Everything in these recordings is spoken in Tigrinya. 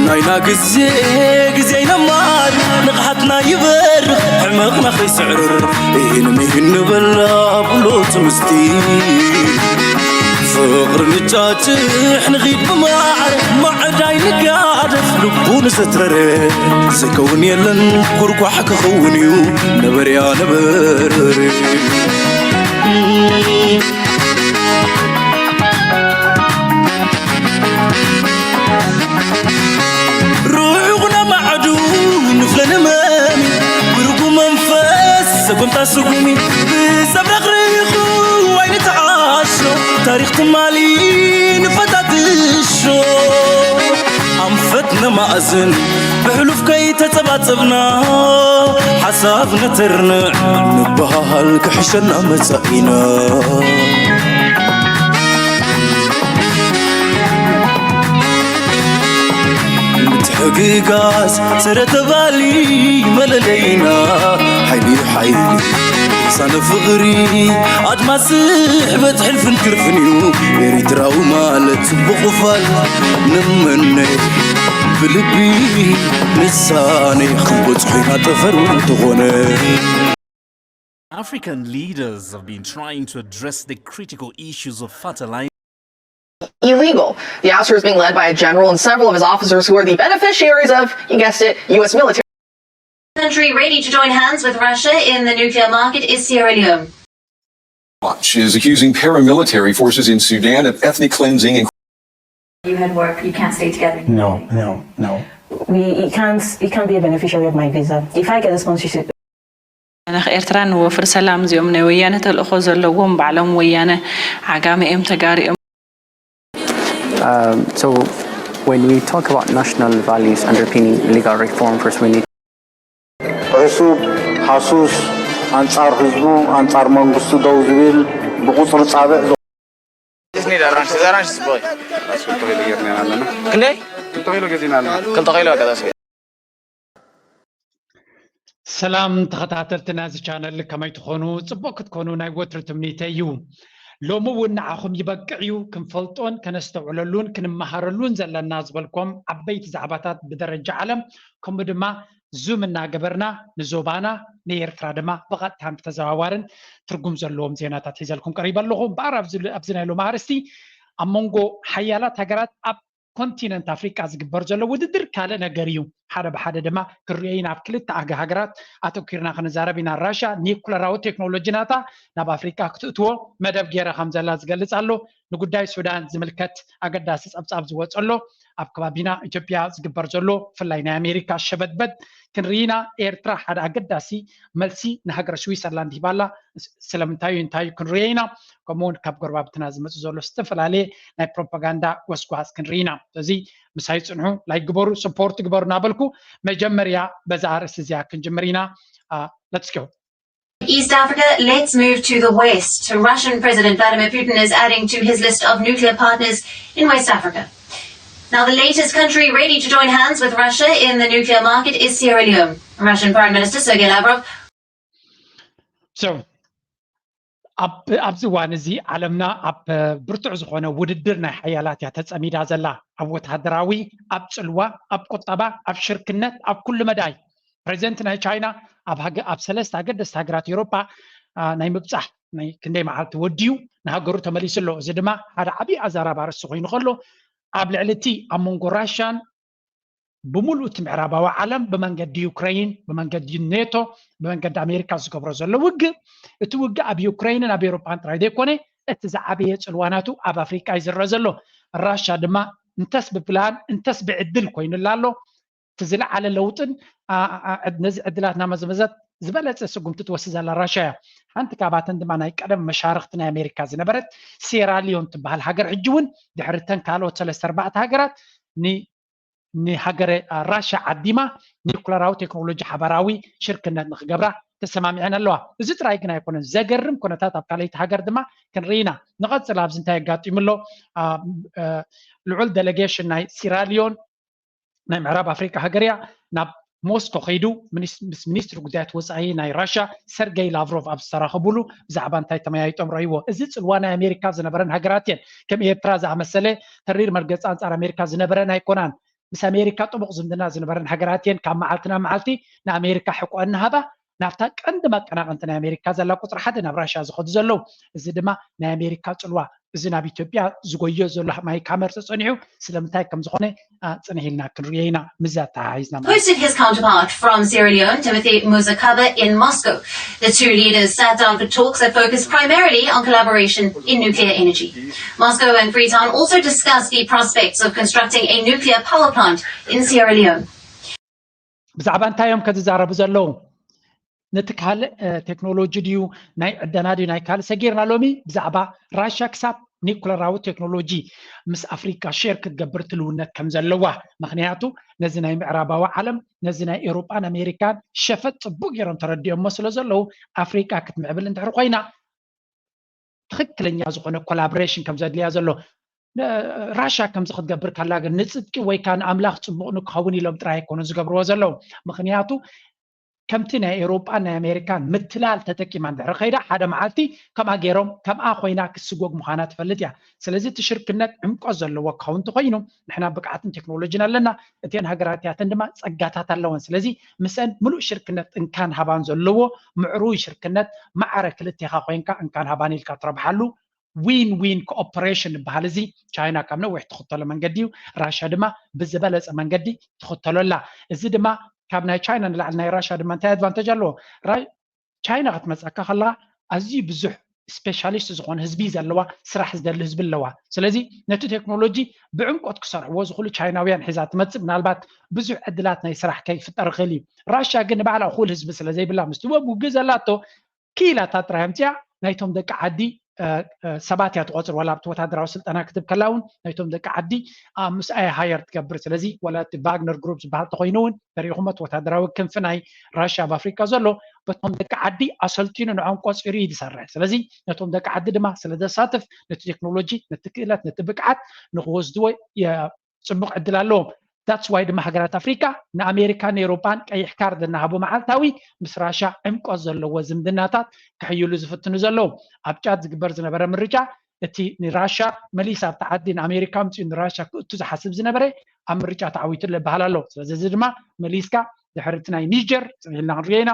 ናይና ግዜ ግዜ ይነማር ንቕሓትና ይበርኽ ሕመቕና ከይስዕርር ኢን ምሂን ንበላ ብሎ ትምስቲ ፍቕሪ ንጫጭሕ ንኺድ ብማዕር ማዕዳይ ንጋደፍ ልቡ ንዘትረረ ዝከውን የለን ኩርኳሕ ክኸውን እዩ ነበርያ ነበርር ርሑቕ ነማዕዱ ንፍለ ንመሚ ብርጉ መንፈስ ሰጉምታ ስጉሚ ብዘብረቕርቑ ዋይ ንተዓሾ ታሪኽ ትማሊ ንፈታትሾ ኣንፈት ነማእዝን ብሕሉፍ ከይተጸባጸብና ሓሳብ ነተርንዕ ንበሃል ክሕሸና መጻኢና ምትሕግጋዝ ስረ ተባሊ መለለይና ሓይሊ ሓይሊ ሳነ ፍቕሪ ኣድማስ ስሕበት ሕልፍን ክርፍን እዩ ኤሪትራዊ ማለት ጽቡቕ ፋል ንምነ ብልቢ ንሳነ ክንበጽሖ ኢና ጠፈሩ እንተኾነ African leaders have been trying to address the critical issues of fertilizer. Illegal. The ouster is being led by a general and several of his officers who are the beneficiaries of, you guessed it, U S military. Country ready to join hands with Russia in the nuclear market is Sierra Leone. Watch is accusing paramilitary forces in Sudan of ethnic cleansing and You had work, you can't stay together. No, no, no. We, you can't you can't be a beneficiary of my visa. If I get a sponsorship, ኣነ ኤርትራ ንወፍር ሰላም እዚኦም ናይ ወያነ ተልእኾ ዘለዎም ባዕሎም ወያነ ዓጋመ እዮም ተጋሩ እዮም። Um, so when we talk about national values underpinning legal reform first we need ዕሱብ ሃሱስ ኣንጻር ህዝቡ ኣንጻር መንግስቱ ደው ዝብል ብቁጽሪ ጻብዕ Just need orange. Is orange is boy? That's good. Tokyo gazina alana. ክንደይ? Tokyo gazina alana. ክልተ ኪሎ ገዛ እስኪ። ሰላም ተኸታተልቲ ናዚ ቻነል ከመይ ትኾኑ? ጽቡቕ ክትኮኑ ናይ ወትሪ ትምኒተይ እዩ። ሎሚ እውን ንዓኹም ይበቅዕ እዩ ክንፈልጦን ከነስተውዕለሉን ክንመሃረሉን ዘለና ዝበልኮም ዓበይቲ ዛዕባታት ብደረጃ ዓለም ከምኡ ድማ ዙም እናገበርና ንዞባና ንኤርትራ ድማ ብቐጥታን ብተዘዋዋርን ትርጉም ዘለዎም ዜናታት ሒዘልኩም ቀሪበ ኣለኹ። እምበኣር ኣብዚ ናይ ሎም ኣርእስቲ ኣብ መንጎ ሓያላት ሃገራት ኣብ ኮንቲነንት ኣፍሪቃ ዝግበር ዘሎ ውድድር ካልእ ነገር እዩ። ሓደ ብሓደ ድማ ክንሪኦ ኢና። ኣብ ክልተ ኣገ ሃገራት ኣተኲርና ክንዛረብ ኢና። ራሽያ ኒኩለራዊ ቴክኖሎጂ ናታ ናብ ኣፍሪቃ ክትእትዎ መደብ ገይራ ከም ዘላ ዝገልጽ ኣሎ። ንጉዳይ ሱዳን ዝምልከት ኣገዳሲ ጸብጻብ ዝወጸ ኣሎ። ኣብ ከባቢና ኢትዮጵያ ዝግበር ዘሎ ብፍላይ ናይ ኣሜሪካ ሸበድበድ ክንርኢ ኢና። ኤርትራ ሓደ ኣገዳሲ መልሲ ንሃገረ ስዊሰርላንድ ሂባላ። ስለምንታይ እዩ እንታይ እዩ ክንሪኦ ኢና። ከምኡውን ካብ ጎረባብትና ዝመፁ ዘሎ ዝተፈላለየ ናይ ፕሮፓጋንዳ ጎስጓስ ክንርኢ ኢና። ስለዚ ምሳይ ፅንሑ፣ ላይክ ግበሩ፣ ሰፖርት ግበሩ እናበልኩ መጀመርያ በዛ ኣርእስቲ እዚኣ ክንጅምር ኢና። Let's go. East Africa, let's move to the west. Russian President Vladimir Putin is adding to his list of nuclear partners in West Africa. Now, the latest country ready to join hands with Russia in the nuclear market is Sierra Leone. Russian Foreign Minister Sergei Lavrov. So, ኣብ ኣብዚ እዋን እዚ ዓለምና ኣብ ብርቱዕ ዝኾነ ውድድር ናይ ሓያላት እያ ተጸሚዳ ዘላ። ኣብ ወተሃደራዊ፣ ኣብ ጽልዋ፣ ኣብ ቁጠባ፣ ኣብ ሽርክነት፣ ኣብ ኩሉ መዳይ። ፕሬዚደንት ናይ ቻይና ኣብ ሃገ ኣብ ሰለስተ ኣገደስቲ ሃገራት ኤውሮጳ ናይ ምብጻሕ ናይ ክንደይ መዓልቲ ወዲዩ ንሃገሩ ተመሊሱ ኣሎ። እዚ ድማ ሓደ ዓብዪ ኣዛራቢ ኣርእስቲ ኮይኑ ከሎ ኣብ ልዕሊ እቲ ኣብ መንጎ ራሽያን ብምሉእ እቲ ምዕራባዊ ዓለም ብመንገዲ ዩክረይን ብመንገዲ ኔቶ ብመንገዲ ኣሜሪካ ዝገብሮ ዘሎ ውግእ እቲ ውግእ ኣብ ዩክረይንን ኣብ ኤውሮጳን ጥራይ ዘይኮነ እቲ ዝዓበየ ጽልዋናቱ ኣብ ኣፍሪቃ እዩ ዝረአ ዘሎ። ራሻ ድማ እንተስ ብፕላን እንተስ ብዕድል ኮይኑላ ኣሎ። እቲ ዝለዓለ ለውጥን ነዚ ዕድላት እናመዘመዘት ዝበለፀ ስጉምቲ ትወስድ ዘላ ራሻ እያ። ሓንቲ ካብኣተን ድማ ናይ ቀደም መሻርክቲ ናይ ኣሜሪካ ዝነበረት ሴራሊዮን ትበሃል ሃገር ሕጂ እውን ድሕሪ ተን ካልኦት ሰለስተ ኣርባዕተ ሃገራት ንሃገረ ራሻ ዓዲማ ኒኩለራዊ ቴክኖሎጂ ሓበራዊ ሽርክነት ንክገብራ ተሰማሚዐን ኣለዋ። እዚ ጥራይ ግን ኣይኮነን። ዘገርም ኩነታት ኣብ ካልኣይቲ ሃገር ድማ ክንርኢ ኢና። ንቐፅል ኣብዚ እንታይ ኣጋጢሙ ኣሎ? ልዑል ደለጌሽን ናይ ሲራሊዮን ናይ ምዕራብ ኣፍሪቃ ሃገር እያ ናብ ሞስኮ ከይዱ ምስ ሚኒስትሪ ጉዳያት ወፃኢ ናይ ራሻ ሰርገይ ላቭሮቭ ኣብ ዝተራኸቡሉ ብዛዕባ እንታይ ተመያይጦም ረእይዎ። እዚ ፅልዋ ናይ ኣሜሪካ ዝነበረን ሃገራት እየን። ከም ኤርትራ ዝኣመሰለ ተሪር መርገፂ ኣንፃር ኣሜሪካ ዝነበረን ኣይኮናን። ምስ ኣሜሪካ ጥቡቕ ዝምድና ዝነበረን ሃገራት እየን ካብ መዓልቲ ናብ መዓልቲ ንኣሜሪካ ሕቆ እናሃባ ናብታ ቀንዲ መቀናቐንቲ ናይ ኣሜሪካ ዘላ ቁፅሪ ሓደ ናብ ራሽያ ዝኸዱ ዘለዉ። እዚ ድማ ናይ ኣሜሪካ ፅልዋ እዚ ናብ ኢትዮጵያ ዝጎዮ ዘሎ ማይ ካመር ተፀኒሑ ስለምንታይ ከም ዝኾነ ፅንሕ ኢልና ክንሪኦ ኢና። ምዚ ኣተሓሒዝና ማለት Posted his counterpart from Sierra Leone, Timothy Muzakaba, in Moscow. The two leaders sat down for talks that focused primarily on collaboration in nuclear energy. Moscow and Freetown also discussed the prospects of constructing a nuclear power plant in Sierra Leone. ብዛዕባ እንታይ እዮም ከዝዛረቡ ዘለዉ? ነቲ ካልእ ቴክኖሎጂ ድዩ ናይ ዕደና ድዩ ናይ ካልእ ሰጊርና ሎሚ ብዛዕባ ራሻ ክሳብ ኒኩለራዊ ቴክኖሎጂ ምስ ኣፍሪካ ሼር ክትገብር ትልውነት ከም ዘለዋ። ምክንያቱ ነዚ ናይ ምዕራባዊ ዓለም ነዚ ናይ ኤውሮጳን ኣሜሪካን ሸፈጥ ፅቡቅ ገይሮም ተረዲኦሞ ስለ ዘለዉ ኣፍሪካ ክትምዕብል እንድሕር ኮይና ትክክለኛ ዝኾነ ኮላቦሬሽን ከም ዘድልያ ዘሎ። ራሻ ከምዚ ክትገብር ካላ ግን ንፅድቂ ወይ ከዓ ንኣምላኽ ፅቡቅ ንክኸውን ኢሎም ጥራይ ኣይኮኑ ዝገብርዎ ዘለዉ። ምክንያቱ ከምቲ ናይ ኤውሮጳን ናይ ኣሜሪካን ምትላል ተጠቂማ እንድሕር ከይዳ ሓደ መዓልቲ ከምኣ ገይሮም ከምኣ ኮይና ክትስጎግ ምዃና ትፈልጥ እያ። ስለዚ እቲ ሽርክነት ዕምቆት ዘለዎ ክኸውን እንተኮይኑ ንሕና ብቅዓትን ቴክኖሎጂን ኣለና፣ እተን ሃገራት እቲኣተን ድማ ጸጋታት ኣለወን። ስለዚ ምስአን ምሉእ ሽርክነት እንካን ሃባን ዘለዎ ምዕሩይ ሽርክነት ማዕረ ክልቴኻ ኮይንካ እንካን ሃባን ኢልካ ትረብሓሉ ዊን ዊን ኮኦፐሬሽን ዝበሃል እዚ ቻይና ካብ ነዊሕ ትኽተሎ መንገዲ እዩ። ራሻ ድማ ብዝበለፀ መንገዲ ትኽተሎ ኣላ። እዚ ድማ ካብ ናይ ቻይና ንላዕሊ ናይ ራሻ ድማ እንታይ ኣድቫንተጅ ኣለዎ? ቻይና ክትመፀካ ከለካ ኣዝዩ ብዙሕ ስፔሻሊስት ዝኾነ ህዝቢ ዘለዋ ስራሕ ዝደሊ ህዝቢ ኣለዋ። ስለዚ ነቲ ቴክኖሎጂ ብዕምቆት ክሰርሕዎ ዝኽእሉ ቻይናውያን ሒዛ ትመፅእ ምናልባት ብዙሕ ዕድላት ናይ ስራሕ ከይፍጠር ይኽእል እዩ። ራሻ ግን ንባዕላ እኹል ህዝቢ ስለ ዘይብላ ምስቲ ወግ ውግእ ዘላቶ ክኢላታት ጥራይ ኣምፅያ ናይቶም ደቂ ዓዲ ሰባት እያ ትቆፅር። ዋላ ኣብቲ ወታደራዊ ስልጠና ክትብ ከላ እውን ናይቶም ደቂ ዓዲ ምስኣያ ሃየር ትገብር። ስለዚ ዋላ እቲ ቫግነር ግሩፕ ዝበሃል ተኮይኑ እውን ተሪኢኹም እቲ ወታደራዊ ክንፊ ናይ ራሽያ ኣብ ኣፍሪካ ዘሎ በቶም ደቂ ዓዲ ኣሰልጢኑ ንዖም ቆፂሩ እዩ ዝሰርሕ። ስለዚ ነቶም ደቂ ዓዲ ድማ ስለ ዘሳትፍ ነቲ ቴክኖሎጂ ነቲ ክእለት ነቲ ብቅዓት ንክወስድዎ ፅቡቅ ዕድል ኣለዎም። ዳትስ ዋይ ድማ ሃገራት ኣፍሪካ ንኣሜሪካን ኤውሮጳን ቀይሕ ካርድ እናሃቡ መዓልታዊ ምስ ራሻ ዕምቆት ዘለዎ ዝምድናታት ክሕይሉ ዝፍትኑ ዘለዉ። ኣብ ጫድ ዝግበር ዝነበረ ምርጫ እቲ ንራሻ መሊስ ኣብቲ ዓዲ ንኣሜሪካ ምፅኡ ንራሻ ክእቱ ዝሓስብ ዝነበረ ኣብ ምርጫ ተዓዊቱ ዝበሃል ኣሎ። ስለዚ እዚ ድማ መሊስካ ድሕሪ እቲ ናይ ኒጀር ፅንሕ ኢልና ክንሪኦ ኢና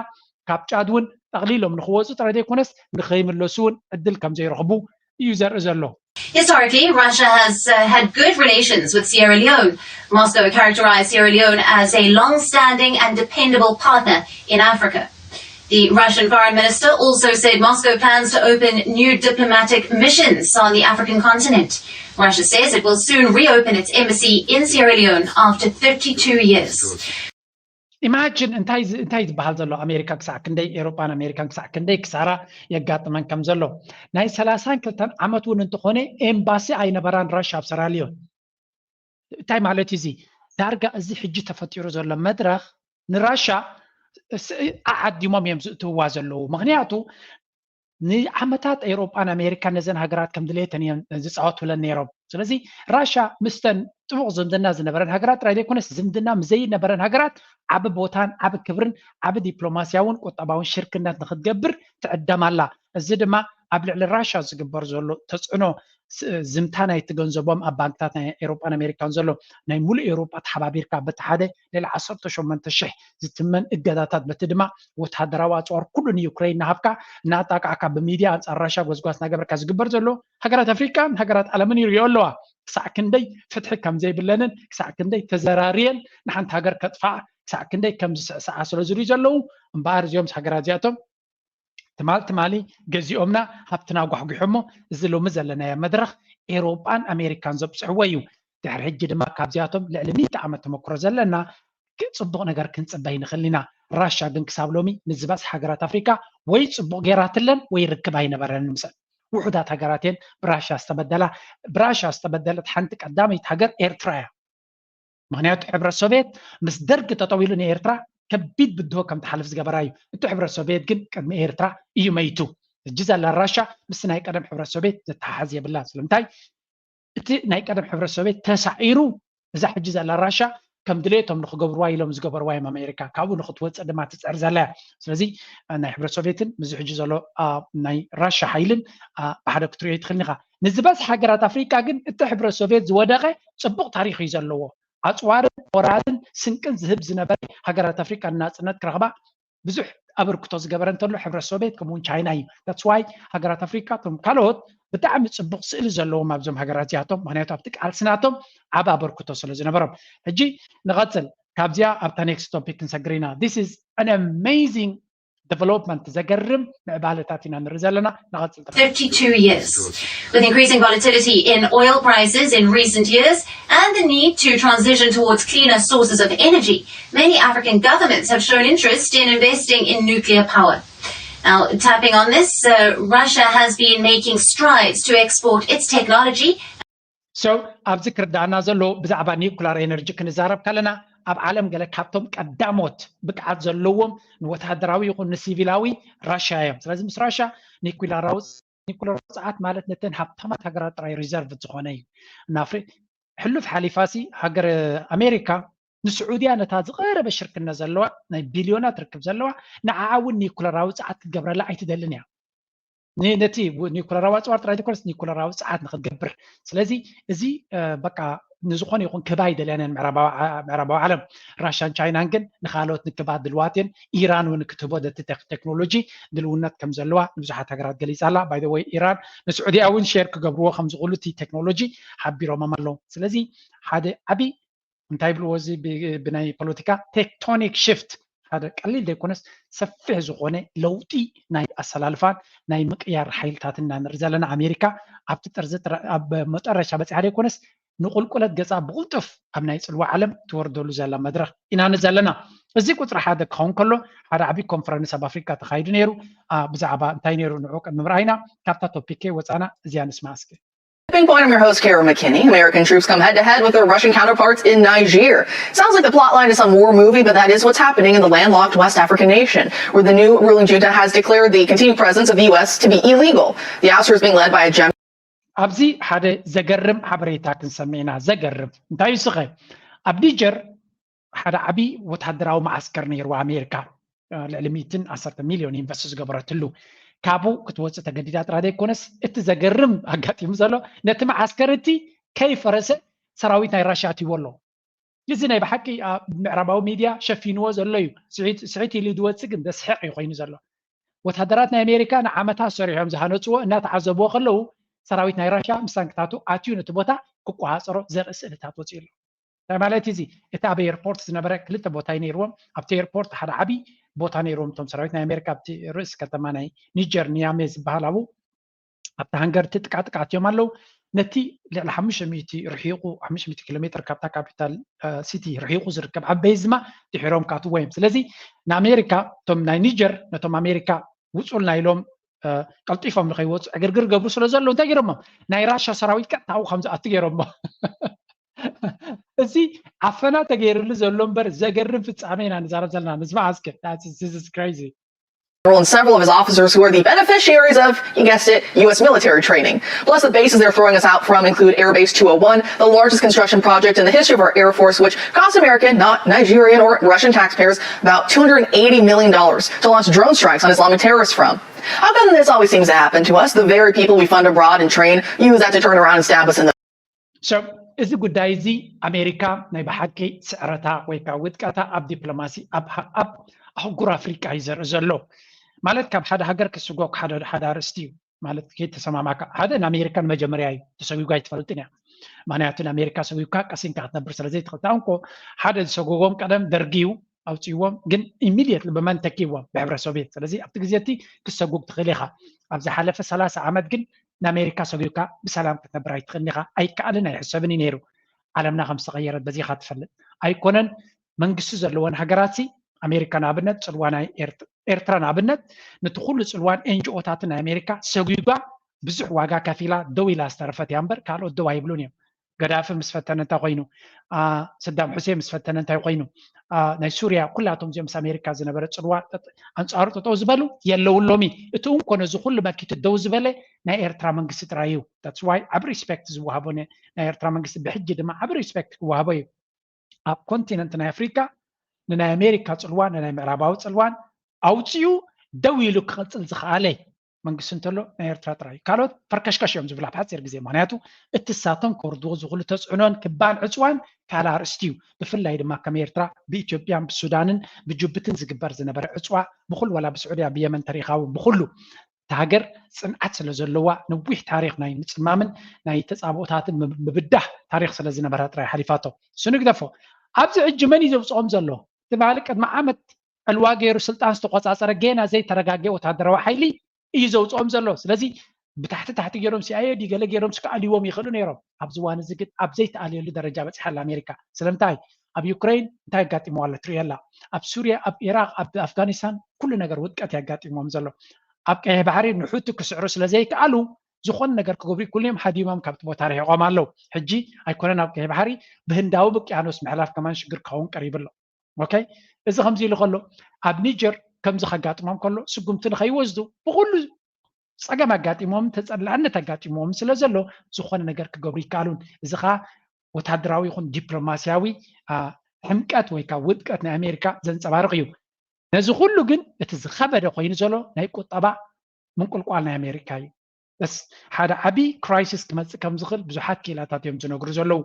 ካብ ጫድ እውን ጠቕሊሎም ንክወፁ ጥራይ ዘይኮነስ ንከይምለሱ እውን ዕድል ከም ዘይረኽቡ እዩ ዘርኢ ዘሎ። Historically, Russia has uh, had good relations with Sierra Leone. Moscow characterized Sierra Leone as a long-standing and dependable partner in Africa. The Russian foreign minister also said Moscow plans to open new diplomatic missions on the African continent. Russia says it will soon reopen its embassy in Sierra Leone after thirty-two years. ኢማጂን እንታይ እንታይ ዝበሃል ዘሎ ኣሜሪካ ክሳዕ ክንደይ ኤሮጳን ኣሜሪካን ክሳዕ ክንደይ ክሳራ የጋጥመን ከም ዘሎ ናይ ሰላሳን ክልተን ዓመት እውን እንተኾነ ኤምባሲ ኣይነበራን ራሻ ኣብ ሰራልዮን። እንታይ ማለት እዩ እዚ? ዳርጋ እዚ ሕጂ ተፈጢሩ ዘሎ መድረኽ ንራሻ ዓዓዲሞም እዮም ዝእትውዋ ዘለዉ። ምክንያቱ ንዓመታት ኤውሮጳን ኣሜሪካን ነዘን ሃገራት ከም ድሌተን እዮም ዝፃወቱለን ነይሮም። ስለዚ ራሻ ምስተን ጥቡቕ ዝምድና ዝነበረን ሃገራት ጥራይ ዘይኮነስ ዝምድና ምዘይነበረን ሃገራት ዓቢ ቦታን ዓቢ ክብርን ዓቢ ዲፕሎማስያውን ቁጠባውን ሽርክነት ንክትገብር ትዕደም ኣላ። እዚ ድማ ኣብ ልዕሊ ራሻ ዝግበር ዘሎ ተፅዕኖ ዝምታ ናይ ትገንዘቦም ኣብ ባንክታት ናይ ኤሮጳን ኣሜሪካን ዘሎ ናይ ሙሉእ ኤሮጳ ተሓባቢርካ በቲ ሓደ ሌላ ዓሰርተ ሸሞንተ ሽሕ ዝትመን እገዳታት በቲ ድማ ወታደራዊ ኣፅዋር ኩሉ ንዩክሬን ናሃብካ እናጣቃዕካ ብሚድያ ኣንፃር ራሻ ጎዝጓዝ እናገበርካ ዝግበር ዘሎ ሃገራት ኣፍሪቃን ሃገራት ዓለምን ይሪኦ ኣለዋ። ክሳዕ ክንደይ ፍትሒ ከም ዘይብለንን ክሳዕ ክንደይ ተዘራርየን ንሓንቲ ሃገር ከጥፋኣ ክሳዕ ክንደይ ከም ዝስዕስዓ ስለ ዝሪኡ ዘለዉ እምበኣር እዚኦም ሃገራት እዚኣቶም ትማል ትማሊ ገዚኦምና ሃብትና ጓሕጒሖሞ እዚ ሎሚ ዘለናዮ መድረኽ ኤሮጳን ኣሜሪካን ዘብፅሕዎ እዩ። ድሕሪ ሕጂ ድማ ካብዚኣቶም ልዕሊ ሚእቲ ዓመት ተመክሮ ዘለና ፅቡቕ ነገር ክንፅበ ይንኽእል ኢና። ራሻ ግን ክሳብ ሎሚ ንዝበዝሕ ሃገራት ኣፍሪካ ወይ ፅቡቕ ገይራትለን ወይ ርክብ ኣይነበረንን ምስን ውሑዳት ሃገራት እየን ብራሻ ዝተበደላ። ብራሻ ዝተበደለት ሓንቲ ቀዳመይቲ ሃገር ኤርትራ እያ። ምክንያቱ ሕብረት ሶቪየት ምስ ደርግ ጠጠው ኢሉ ንኤርትራ ከቢድ ብድሆ ከም ትሓልፍ ዝገበራ እዩ። እቲ ሕብረት ሶቪየት ግን ቅድሚ ኤርትራ እዩ መይቱ። ሕጂ ዘላ ራሻ ምስ ናይ ቀደም ሕብረት ሶቪየት ዘተሓሓዝ የብላን። ስለምንታይ እቲ ናይ ቀደም ሕብረት ሶቪየት ተሳዒሩ እዛ ሕጂ ዘላ ራሻ ከም ድሌቶም ንክገብርዋ ኢሎም ዝገበርዋ እዮም ኣሜሪካ ካብኡ ንክትወፅእ ድማ ትፅዕር ዘላ እያ። ስለዚ ናይ ሕብረት ሶቪየትን ምዚ ሕጂ ዘሎ ናይ ራሻ ሓይልን ብሓደ ክትሪኦ ይትኽእል ኢኻ። ንዝበዝሕ ሃገራት ኣፍሪቃ ግን እቲ ሕብረት ሶቪየት ዝወደቐ ፅቡቕ ታሪክ እዩ ዘለዎ። ኣፅዋርን ሞራልን ስንቅን ዝህብ ዝነበረ ሃገራት ኣፍሪቃ ንናፅነት ክረኽባ ብዙሕ ኣበርክቶ ዝገበረ እንተሎ ሕብረት ሶቪየት ከምኡውን ቻይና እዩ። That's why ሃገራት ኣፍሪቃ እቶም ካልኦት ብጣዕሚ ፅቡቕ ስእሊ ዘለዎም ኣብዞም ሃገራት እዚኣቶም፣ ምክንያቱ ኣብቲ ቃልሲ ናቶም ዓብ ኣበርክቶ ስለ ዝነበሮም። ሕጂ ንቐፅል፣ ካብዚኣ ኣብታ next topic ክንሰግር ኢና። This is an amazing development፣ ዘገርም ምዕባለታት ኢና ንርኢ ዘለና። ንቐፅል። thirty-two years. With increasing volatility in oil prices in recent years and the need to transition towards cleaner sources of energy, many African governments have shown interest in investing in nuclear power. Now, tapping on this, uh, Russia has been making strides to export its technology. So ኣብዚ ክርዳእና ዘሎ ብዛዕባ ኒኩላር ኤነርጂ ክንዛረብ ከለና ኣብ ዓለም ገለ ካብቶም ቀዳሞት ብቅዓት ዘለዎም ንወታደራዊ ይኹን ንሲቪላዊ ራሻ እዮም። ስለዚ ምስ ራሻ ኒኩላራዊ ኒኩላር ውፅዓት ማለት ነተን ሃብታማት ሃገራት ጥራይ ሪዘርቭ ዝኾነ እዩ። እናፍሪ ሕሉፍ ሓሊፋሲ ሃገር ኣሜሪካ ንስዑድያ ነታ ዝቐረበ ሽርክነት ዘለዋ ናይ ቢልዮናት ርክብ ዘለዋ ንዓዓ እውን ኒኩለራዊ ፃዓት ክትገብረላ ኣይትደልን እያ። ነቲ ኒኩለራዊ ኣፅዋር ጥራይ ዘይኮነስ ኒኩለራዊ ፃዓት ንክትገብር። ስለዚ እዚ በቃ ንዝኾነ ይኹን ክባ ኣይደልያን እየን ምዕራባዊ ዓለም። ራሻን ቻይናን ግን ንካልኦት ንክባ ድልዋት እየን። ኢራን እውን ክትህቦ ደቲ ቴክኖሎጂ ድልውነት ከም ዘለዋ ንብዙሓት ሃገራት ገሊፃ ኣላ። ባይ ወይ ኢራን ንስዑድያ እውን ሼር ክገብርዎ ከም ዝኽእሉ እቲ ቴክኖሎጂ ሓቢሮሞም ኣለዉ። ስለዚ ሓደ ዓብዪ እንታይ ይብልዎ እዚ ብናይ ፖለቲካ ቴክቶኒክ ሽፍት ሓደ ቀሊል ዘይኮነስ ሰፊሕ ዝኾነ ለውጢ ናይ ኣሰላልፋን ናይ ምቅያር ሓይልታትን ኢና ንርኢ ዘለና። ኣሜሪካ ኣብቲ ጥርዚ ኣብ መጠረሻ በፂሓ ዘይኮነስ ንቁልቁለት ገፃ ብቁልጡፍ ኣብ ናይ ፅልዋ ዓለም ትወርደሉ ዘላ መድረክ ኢና ንርኢ ዘለና። እዚ ቁፅሪ ሓደ ክኸውን ከሎ ሓደ ዓብዪ ኮንፈረንስ ኣብ ኣፍሪካ ተካይዱ ነይሩ። ብዛዕባ እንታይ ነይሩ ንዑ ቅድሚ ምርኣይና ካብታ ቶፒክ ወፃና እዚኣ ንስማ እስኪ። Tipping point, I'm your host, Kara McKinney. American troops come head to head with their Russian counterparts in Niger. Sounds like the plot line to some war movie, but that is what's happening in the landlocked West African nation, where the new ruling junta has declared the continued presence of the U S to be illegal. The ouster is being led by a Gem. ኣብዚ ሓደ ዘገርም ሓበሬታ ክንሰምዕ ኢና። ዘገርም እንታይ እዩ ስኸ? ኣብ ኒጀር ሓደ ዓብዪ ወታደራዊ መዓስከር ነይርዋ ኣሜሪካ ልዕሊ ሚእትን ዓሰርተ ሚልዮን ኢንቨስት ዝገበረትሉ ካብኡ ክትወፅእ ተገዲዳ ጥራ ዘይኮነስ እቲ ዘገርም ኣጋጢሙ ዘሎ ነቲ መዓስከር እቲ ከይፈረሰ ሰራዊት ናይ ራሽያ ኣትይዎ ኣሎ። እዚ ናይ ብሓቂ ኣብ ምዕራባዊ ሚድያ ሸፊንዎ ዘሎ እዩ። ስሒት ኢሉ ዝወፅእ ግን ዘስሕቕ እዩ ኮይኑ ዘሎ። ወታደራት ናይ ኣሜሪካ ንዓመታት ሰሪሖም ዝሃነፅዎ እናተዓዘብዎ ከለዉ ሰራዊት ናይ ራሽያ ምስ ታንክታቱ ኣትዩ ነቲ ቦታ ክቆፃፀሮ ዘርኢ ስእልታት ወፂኡ ኣሎ። እንታይ ማለት እዚ? እቲ ኣብ ኤርፖርት ዝነበረ ክልተ ቦታ እዩ ነይርዎም። ኣብቲ ኤርፖርት ሓደ ዓብዪ ቦታ ነይርዎም እቶም ሰራዊት ናይ ኣሜሪካ ኣብቲ ርእሲ ከተማ ናይ ኒጀር ኒያሜ ዝበሃል ኣብኡ ኣብቲ ሃንገር እቲ ጥቃጥቃ ኣትዮም ኣለዉ። ነቲ ልዕሊ ሓሙሽተ ሚእቲ ርሒቑ ሓሙሽተ ሚእቲ ኪሎ ሜትር ካብታ ካፒታል ሲቲ ርሒቑ ዝርከብ ዓበይ ዝማ ድሒሮም ካትዎ እዮም። ስለዚ ንኣሜሪካ እቶም ናይ ኒጀር ነቶም ኣሜሪካ ውፁልና ኢሎም ቀልጢፎም ንኸይወፁ ዕግርግር ገብሩ ስለ ዘለዉ እንታይ ገይሮሞም? ናይ ራሻ ሰራዊት ቀጥታ ኣብኡ ከም ዝኣቱ ገይሮሞ። እዚ ዓፈና ተገይርሉ ዘሎ እምበር ዘገርም ፍፃመ ኢና ንዛረብ ዘለና። ንስማዕ እስከ። This is crazy. And several of his officers who are the beneficiaries of, you guessed it, U S military training. Plus, the bases they're throwing us out from include Air Base two oh one, the largest construction project in the history of our Air Force, which cost American, not Nigerian or Russian taxpayers, about two hundred eighty million dollars to launch drone strikes on Islamic terrorists from. How come this always seems to happen to us, the very people we fund abroad and train, use that to turn around and stab us in the So እዚ ጉዳይ እዚ ኣሜሪካ ናይ ብሓቂ ስዕረታ ወይ ከዓ ውድቀታ ኣብ ዲፕሎማሲ ኣብ ኣብ ኣህጉር ኣፍሪቃ እዩ ዘርኢ ዘሎ። ማለት ካብ ሓደ ሃገር ክስጎግ ሓደ ሓደ ኣርእስቲ እዩ። ማለት ከይተሰማማካ ሓደ ንኣሜሪካ ንመጀመርያ እዩ ተሰጒጓ ኣይትፈልጥን እያ። ምክንያቱ ንኣሜሪካ ሰጒግካ ቀሲንካ ክትነብር ስለ ዘይትኽእል። እንኮ ሓደ ዝሰጎጎም ቀደም ደርጊ እዩ ኣውፅእዎም፣ ግን ኢሚድየትሊ ብመን ተኪዎም? ብሕብረት ሶቪየት። ስለዚ ኣብቲ ግዜ እቲ ክሰጉግ ትኽእል ኢኻ። ኣብ ዝሓለፈ ሰላሳ ዓመት ግን ንኣሜሪካ ሰጒግካ ብሰላም ክትነብር ኣይትኽእልን ኢኻ። ኣይከኣልን ኣይሕሰብን እዩ ነይሩ። ዓለምና ከም ዝተቐየረት በዚኻ ትፈልጥ ኣይኮነን። መንግስቲ ዘለወን ሃገራት ሲ ኣሜሪካ ንኣብነት ፅልዋ ናይ ኤርትራ ንኣብነት ነቲ ኩሉ ፅልዋን ኤንጂኦታትን ናይ ኣሜሪካ ሰጒጓ ብዙሕ ዋጋ ከፊላ ደው ኢላ ዝተረፈት እያ እምበር ካልኦት ደው ኣይብሉን እዮም። ገዳፊ ምስ ፈተነ እንታይ ኮይኑ፣ ሰዳም ሑሴን ምስ ፈተነ እንታይ ኮይኑ፣ ናይ ሱርያ ኩላቶም እዚኦም ምስ ኣሜሪካ ዝነበረ ፅልዋ ኣንፃሩ ጠጠው ዝበሉ የለውን። ሎሚ እቲ እንኮ ነዚ ኩሉ መኪቱ ደው ዝበለ ናይ ኤርትራ መንግስቲ ጥራይ እዩ። That's why ዓብ ሪስፔክት ዝወሃቦ ናይ ኤርትራ መንግስቲ ብሕጂ ድማ ዓብ ሪስፔክት ክወሃቦ እዩ። ኣብ ኮንቲነንት ናይ ኣፍሪካ ንናይ ኣሜሪካ ፅልዋ ንናይ ምዕራባዊ ፅልዋን ኣውፅኡ ደው ኢሉ ክቐፅል ዝኸኣለ መንግስቲ እንተሎ ናይ ኤርትራ ጥራይ እዩ። ካልኦት ፈርከሽከሽ እዮም ዝብላ ብሓፂር ግዜ። ምክንያቱ እቲ ሳቶም ከወርድዎ ዝኽእሉ ተፅዕኖን ክባን ዕፅዋን ካልእ ኣርእስቲ እዩ። ብፍላይ ድማ ከም ኤርትራ ብኢትዮጵያን ብሱዳንን ብጅቡትን ዝግበር ዝነበረ ዕፅዋ ብኩሉ ዋላ ብስዑድያ ብየመን ተሪኻዊ ብኩሉ እታ ሃገር ፅንዓት ስለ ዘለዋ ነዊሕ ታሪክ ናይ ምፅማምን ናይ ተፃብኦታትን ምብዳህ ታሪክ ስለ ዝነበራ ጥራይ ሓሊፋቶ። እሱ ንግደፎ። ኣብዚ ሕጂ መን እዩ ዘውፅኦም ዘሎ? ትማሊ ቅድሚ ዓመት ዕልዋ ገይሩ ስልጣን ዝተቆፃፀረ ጌና ዘይተረጋገ ወታደራዊ ሓይሊ እዩ ዘውፅኦም ዘሎ። ስለዚ ብታሕቲ ታሕቲ ገይሮም ሲኣይኤ ድዩ ገለ ገይሮም ክኣልይዎም ይኽእሉ ነይሮም። ኣብዚ እዋን እዚ ግን ኣብ ዘይተኣልየሉ ደረጃ በፂሓ ኣላ ኣሜሪካ። ስለምንታይ? ኣብ ዩክሬን እንታይ ኣጋጢምዋ ኣሎ ትርእየላ። ኣብ ሱርያ፣ ኣብ ኢራቅ፣ ኣብ ኣፍጋኒስታን ኩሉ ነገር ውድቀት የጋጢምዎም ዘሎ። ኣብ ቀይሕ ባሕሪ ንሑቲ ክስዕሩ ስለ ዘይከኣሉ ዝኾነ ነገር ክገብሩ ኩሎም ሃዲሞም ካብቲ ቦታ ርሒቖም ኣለዉ። ሕጂ ኣይኮነን ኣብ ቀይሕ ባሕሪ ብህንዳዊ ውቅያኖስ ምሕላፍ ከማን ሽግር ክኸውን ቀሪቡ ኣሎ። ኦኬ፣ እዚ ከምዚ ኢሉ ከሎ ኣብ ኒጀር ከምዚ ከጋጥሞም ከሎ ስጉምቲ ንኸይወስዱ ብኩሉ ፀገም ኣጋጢሞም ተፀላዕነት ኣጋጢሞም ስለ ዘሎ ዝኾነ ነገር ክገብሩ ይከኣሉን። እዚ ከዓ ወታደራዊ ይኹን ዲፕሎማሲያዊ ሕምቀት ወይ ከዓ ውድቀት ናይ ኣሜሪካ ዘንፀባርቕ እዩ። ነዚ ኩሉ ግን እቲ ዝኸበደ ኮይኑ ዘሎ ናይ ቁጠባ ምንቁልቋል ናይ ኣሜሪካ እዩ። በስ ሓደ ዓብዪ ክራይሲስ ክመፅእ ከም ዝኽእል ብዙሓት ክኢላታት እዮም ዝነግሩ ዘለዉ።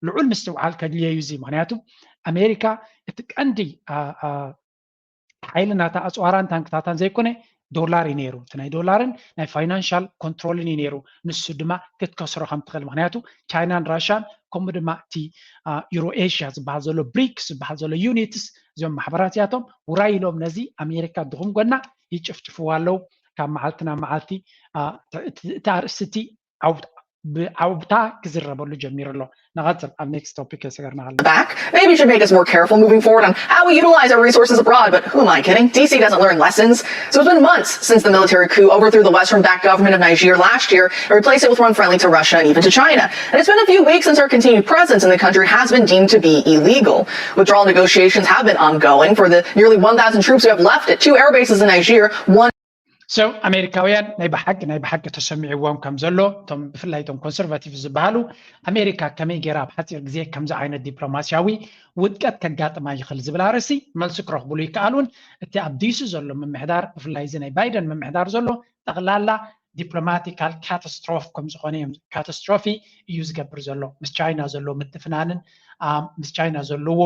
ልዑል ምስትውዓል ከድልዮ እዩ እዚ። ምክንያቱ ኣሜሪካ እቲ ቀንዲ ሓይሊ ናታ ኣፅዋራን ታንክታታን ዘይኮነ ዶላር እዩ ነይሩ። እቲ ናይ ዶላርን ናይ ፋይናንሻል ኮንትሮልን እዩ ነይሩ። ንሱ ድማ ክትከስሮ ከም ትኽእል። ምክንያቱ ቻይናን ራሻን ከምኡ ድማ እቲ ዩሮ ኤሽያ ዝበሃል ዘሎ ብሪክስ ዝበሃል ዘሎ ዩኒትስ እዚኦም ማሕበራት እዚኣቶም ውራይ ኢሎም ነዚ ኣሜሪካ ድኹም ጎና ይጭፍጭፍዋ ኣለዉ። ካብ መዓልቲ ናብ መዓልቲ እቲ ኣርእስቲ ብዓውታ ክዝረበሉ ጀሚሩ ኣሎ። ንቐፅል ኣብ ኔክስት ቶፒክ የሰገርና ኣሎ። Back maybe should make us more careful moving forward on how we utilize our resources abroad, but who am I kidding? D C doesn't learn lessons. So it's been months since the military coup overthrew the Western-backed government of Niger last year and replaced it with one friendly to Russia and even to China. And it's been a few weeks since our continued presence in the country has been deemed to be illegal. Withdrawal negotiations have been ongoing for the nearly one thousand troops who have left at two air bases in Niger, one So ኣሜሪካውያን ናይ ብሓቂ ናይ ብሓቂ ተሰሚዕዎም ከም ዘሎ እቶም ብፍላይ እቶም ኮንሰርቫቲቭ ዝበሃሉ ኣሜሪካ ከመይ ገይራ ኣብ ሓፂር ግዜ ከምዚ ዓይነት ዲፕሎማሲያዊ ውድቀት ከጋጥማ ይኽእል ዝብል ኣርእስቲ መልሲ ክረኽብሉ ይከኣሉን። እቲ ኣብ ዲሲ ዘሎ ምምሕዳር ብፍላይ እዚ ናይ ባይደን ምምሕዳር ዘሎ ጠቕላላ ዲፕሎማቲካል ካታስትሮፍ ከም ዝኾነ እዮም ካታስትሮፊ እዩ ዝገብር ዘሎ። ምስ ቻይና ዘሎ ምትፍናንን ምስ ቻይና ዘለዎ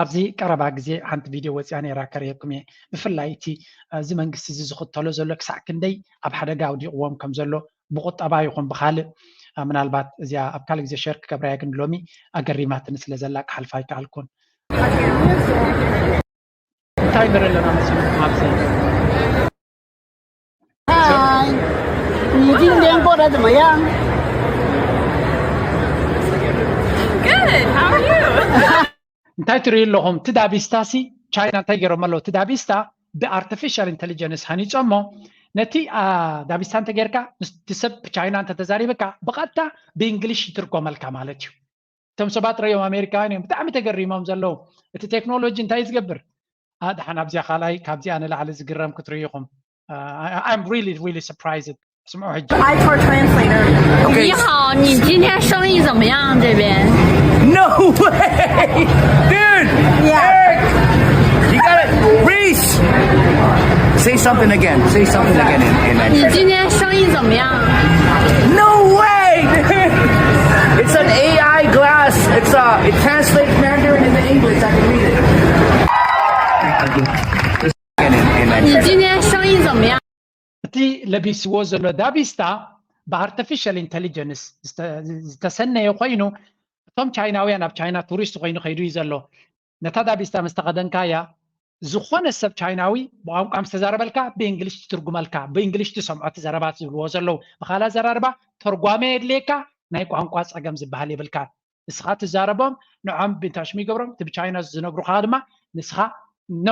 ኣብዚ ቀረባ ግዜ ሓንቲ ቪድዮ ወፂኣ ነይራ ከርእየኩም እየ። ብፍላይ እቲ እዚ መንግስቲ እዚ ዝኽተሎ ዘሎ ክሳዕ ክንደይ ኣብ ሓደጋ ኣውዲቕዎም ከም ዘሎ ብቁጠባ ይኹን ብካልእ ምናልባት እዚኣ ኣብ ካልእ ግዜ ሸር ክገብራ እየ፣ ግን ሎሚ ኣገሪማትኒ ስለ ዘላ ክሓልፋ ኣይከኣልኩን። እንታይ ንርኢ ኣለና መሲልኩም ኣብዚ? Hi. 你今天过得怎么样？ Good. How are you? እንታይ ትርእዩ ኣለኹም? እቲ ዳቢስታ ሲ ቻይና እንታይ ገይሮም ኣለዉ? እቲ ዳቢስታ ብኣርቲፊሻል ኢንቴሊጀንስ ሃኒፆሞ። ነቲ ዳቢስታ እንተጌርካ ምስቲ ሰብ ብቻይና እንተተዛሪበካ ብቐጥታ ብእንግሊሽ ይትርጎመልካ ማለት እዩ። እቶም ሰባት ረዮም ኣሜሪካውያን እዮም ብጣዕሚ ተገሪሞም ዘለዉ። እቲ ቴክኖሎጂ እንታይ ዝገብር? ደሓን ኣብዚኣ ካልኣይ ካብዚኣ ንላዕሊ ዝግረም ክትርእዩ ኢኹም። I'm really really surprised. ስምዑ ሕጂ። Hi, for translator. 你好，你今天生意怎么样？这边 No way! Dude! Yeah. Eric! You gotta, Reese! Say something again. Say something again in, in 你今天生意怎么样？ No way! It's an A I glass. It's uh, it translates Mandarin into English. I can read it. 你今天生意怎么样？ እቲ ለቢስዎ ዘሎ ዳቢስታ ብኣርቲፊሻል ኢንቴሊጀንስ ዝተሰነየ ኮይኑ እቶም ቻይናውያን ኣብ ቻይና ቱሪስት ኮይኑ ከይዱ እዩ ዘሎ። ነታ ዳቢስታ ምስ ተኸደንካያ ዝኾነ ሰብ ቻይናዊ ብቋንቋ ምስ ተዛረበልካ ብእንግሊሽ ትትርጉመልካ፣ ብእንግሊሽ ትሰምዖ እቲ ዘረባ ዝብልዎ ዘለዉ። ብኻልእ ኣዘራርባ ተርጓሚ የድልየካ፣ ናይ ቋንቋ ፀገም ዝበሃል የብልካን። ንስኻ ትዛረቦም ንዖም ብንታሽሙ ይገብሮም፣ እቲ ብቻይና ዝነግሩኻ ድማ ንስኻ ኖ